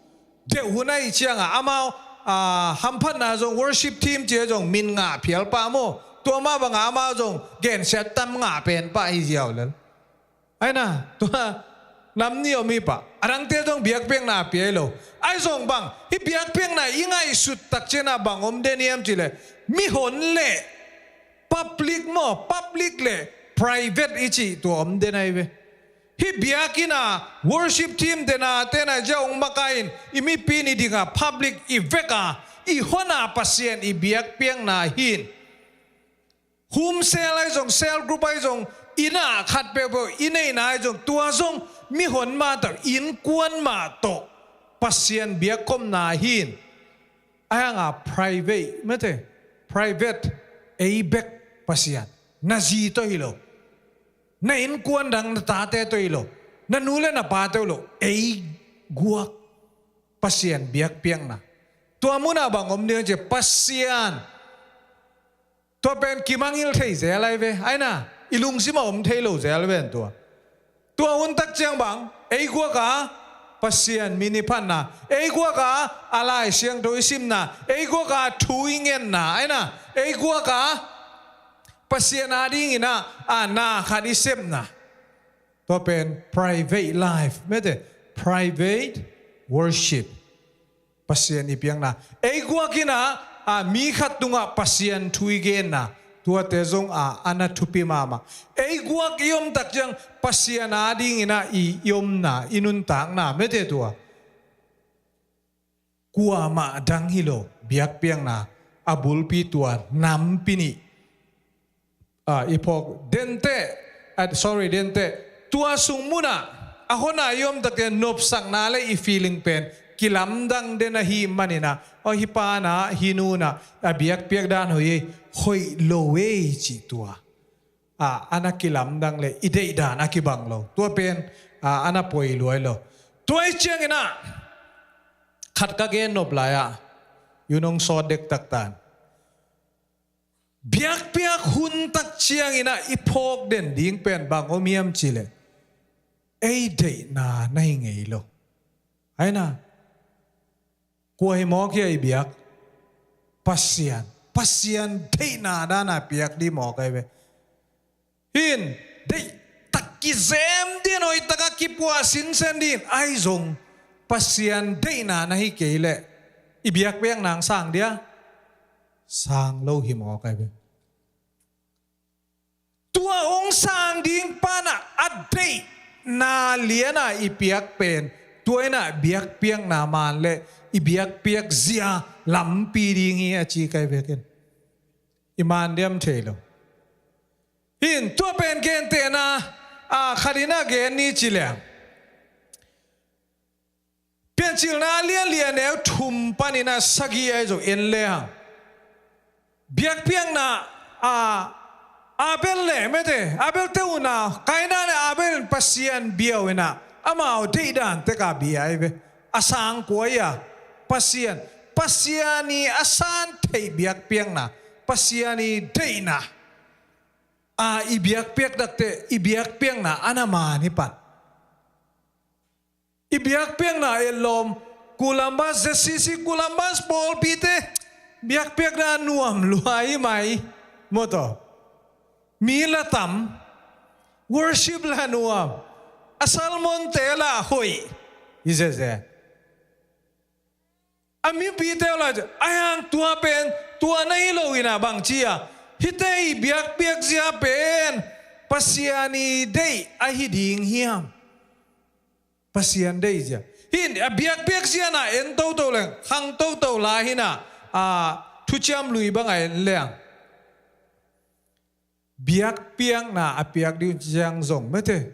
deuh hun ahih ciangah amau, a, hamphatna zong worship team ci-a zong min ngah phial pah maw. Tua mah bangah amau zong gensiat tam ngah pen pah hi ziau lel. Aina, tua nam nih om hi pah. A dangte zong biakpiakna a pia hi lo. Ahi zong bang, hih biakpiakna i ngaihsut tak ciangah bang om den hiam cih leh, mihon le public maw, public le private i cih tua om den ahi ve. Hih biakinn a worship team te na, te na zia hong makaih in, i mipi in i ding a public i vek a, i hon a Pasian i biakpiakna hi in. Home cell ahi zong, cell group ahi zong, inn ah khat peuhpeuh i neihna ahi zong, tua zong mihon mah tawh, innkuan mah tawh Pasian biakkhopna hi in. Ahi hang a private, mete, private, ei bek Pasian. Na zi tawh hi lo. Na innkuan dang, na tate tawh hi lo. Na nu le na pa tawh hi lo. Ei guak Pasian biakpiakna. Tua mun ah bang om ding hiam cih leh Pasian, tua pen kimangngilh thei zel ahi ve. Aina, i lungsim ah om thei lo zel ven tua. Tua hun tak ciang bang, ei guak a Pasian min i phatna, ei guak a a Lai Siangtho i simna, ei guak a thu i ngetna, aina, ei guak a Pasian adingin ah, a, na khat i sepna. Tua pen private life, mete, private worship. Pasian i piakna. Ei guak in ah, a, mi khat tungah Pasian thu i genna. Tuate zong a, a na thupi mahmah. Ei guak i om tak ciang Pasian adingin ah i, i omna, i nuntakna, mete tua. Kuamah dang hi lo, biakpiakna a bulpi tua nampi nih. A, i phawk dente, a, sorry, dente. Tua sung munah, a hona i om takte nopsakna le i feeling pen kilamdang den ahih manin ah, aw, hih pa na, hih nu na, a biakpiak dan hoih ei, hoih lo ei cih tua. A, a na kilamdang le i deih dan a kibang lo. Tua pen, a, a na poi luai lo. Tua i ciangin ah, khat ka gen nop lai-ah, yu nong sawt dektak tan. Biakpiak hun tak ciangin ah i phawk den ding pen bang om hiam cih leh, ei deihna na hi ngei lo. Aina, kua hi mawk hia i biak? Pasian. Pasian deihna dan a piak ding mawk ahi ve. Hi in, deih tak kizem ding, hoih tak a kipuah sinsen ding, ahi zong Pasian deihna na hi kei leh i biakpiakna hong sang dia? Sang lo hi mawk ahi ve. Tua hong sang ding pan ah a deihna lian a i piak pen, tua in ah biakpiakna man le i biakpiak zia lampi ding hi a ci kai vekin. I man diam thei lo. Hi in, tua pen gentehna, a, khat in ah gen ni ci leng. Piancilna a lian li a neu thum panin ah sagih ahi zong en le hang. Biakpiakna, a, Abel le, mete, Abel te u na, Kaina le Abel in Pasian bia uh in ah, amau deihdan tek a bia ahi ve. A sang kua hi a, Pasian. Pasian i a san theih biakpiakna, Pasian i deihna. A, i biakpiak takte, i biakpiakna a na man hi pan. I biakpiakna etlawm, Columbus, Z C C Columbus pawlpite, biakpiakna nuam lua hi mai. Maw taw. Mi la tam, worship la nuam, a sermonte la hoih. Hi zeze. A mipite uh la, a hang tua pen, tua na hi lo in ah bang ci a, hihte i biakpiak zia pen Pasian i deih ahi ding hiam? Pasian deih zia. Hih in a biakpiak zia na en toto leng khang toto lai hi na, a, thuciam lui bang a en leng biakpiakna a piak ding uh ciang zong mete,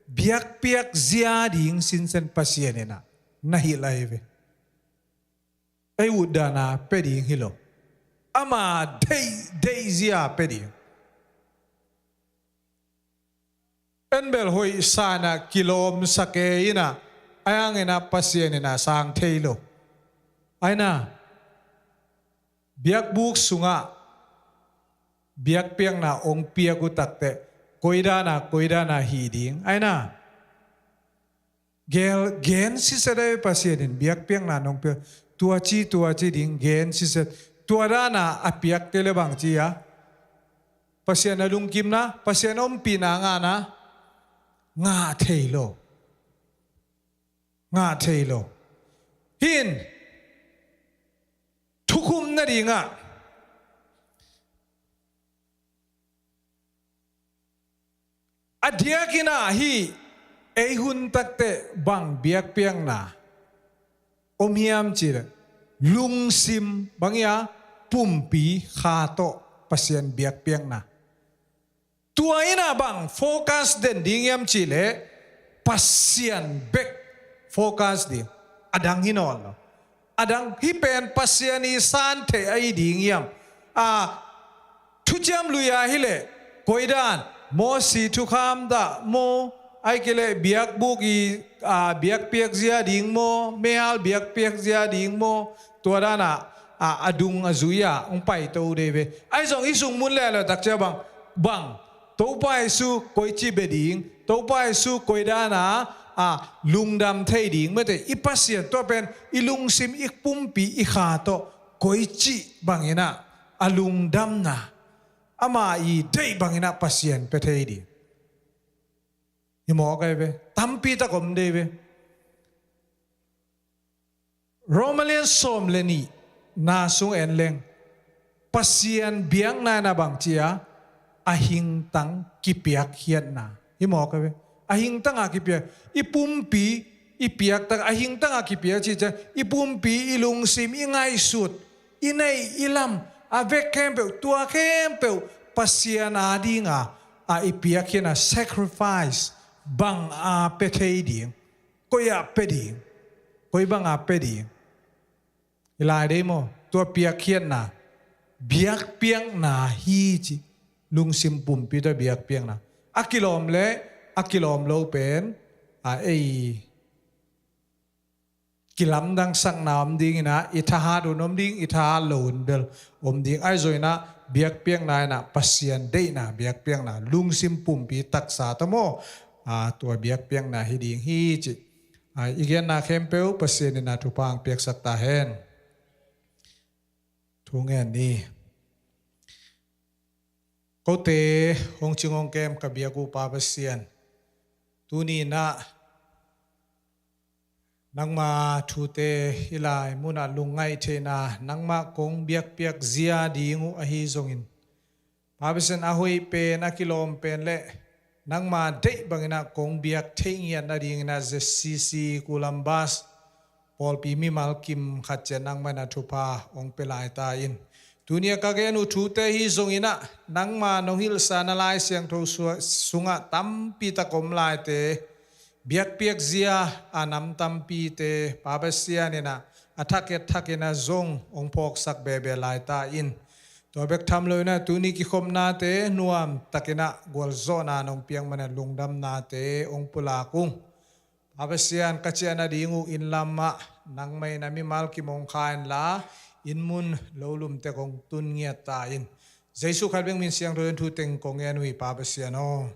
biakpiak zia ding sinsen Pasian in ah na hilh ahi ve. Ei utdana pia ding hi lo, ama deih deih zia pia ding. En bel hoih sana kilawmsa kei ina, a hang ina Pasian ina sang thei lo. Aina biakbuk sungah biakpiakna ong piak uh takteh koidana koidana hi ding aina. Gel gen siset ei Pasian in biakpiakna nong piak, tua ci tua ci ding gen siset. Tua dana a piak kei le bang ci a, Pasian a lungkimna, Pasian ompihna ngahna ngah thei lo. Ngah thei lo. Hin thukhum nadingah a diakin ah hih ei hun takteh bang biakpiakna om hiam cih leh lungsim bang hi a, pumpi kha tawh Pasian biakpiakna. Tua ina bang focus den ding hiam cih leh Pasian bek focus ding. A dang hi nawn lo. A dang hih pen Pasian i san theih ahi ding hiam? A, thuciam lui a hi leh koidan, Mosi thukham dah maw, ai kei leh biakbuk i, a, biakpiak zia ding maw, meihal biakpiak zia ding maw, tua dana a, a dung a zui a hong paito dei ve. Ai zong i sung mun leh lo takcia bang, bang Topa Jesu koici bia ding, Topa Jesu koidana a lungdam thei ding mete, i Pasian tua pen i lungsim i pumpi i kha tawh koici bangina a lungdamna, ama i deih bangina Pasian pia thei ding. Hi mawk ahi ve, tampi tak om dei ve. Roma lian sawm le nih na sung en leng Pasian biakna ina bang ci a, a hingtang kipiakkhiatna. Hi mawk ahi ve, a hingtanga kipiak, i pumpi i piak tak a hingtanga kipiak ci cia, i pumpi i lungsim i ngaihsut i neih i lam a vek khempeuh, tua khempeuh Pasian a dinga a i piakkhiatna sacrifice bang a pia thei ding, koi ah pia ding, koi banga pia ding. I lai dei maw, tua piakkhiatna biakpiakna hi ci. Lungsim pumpi tawh biakpiakna a kilawm le a kilawm lo pen a ei kilamdang sakna om dingina, i thahat un om ding, i thahat lo un bel om ding. Ai zawina biakpiakna ina Pasian deihna biakpiakna lungsim pumpi taksa tawh maw, a, tua biakpiakna hi ding hi ci. A, i genna khempeuh Pasian ina thupha ang piaksak ta hen. Thu ngen ni. Kote hong cing hong kem ka biak uh Pa Pasian, tuni inah nangma thute i lai munah lungngaih theihna, nangmah kong biakpiak zia ding uh ahi zongin, Pa Pasian, a hoih pen, a kilawm pen le nangma deih banginah kong biak theih ngiat nadinginah Z C C Columbus pawlpi mimal kim khat ciat nangmah inah thupha hong pia lai ta in. Tuni a ka gen uh thute hi zonginah nangma nong hilhsa na Lai Siangtho sua-, sungah tampi tak om laite, biakpiak zia a nam tampite Pa Pasian inah a thak et thak inah zong hong phawksak bebe lai ta in. Tua bek tham loinah tuni kikhopnate nuam takinah gualzawhna nong piak manah lungdamnate hong pulak ung. Pa Pasian, ka ciah nading uh inn lamah nangmah inah mimal kim hong kha inla, inn mun lo lumtek hong tun ngiat ta in. Jesu khat bek min siangtho in thu teng kong ngen uh hi Pa Pasian aw.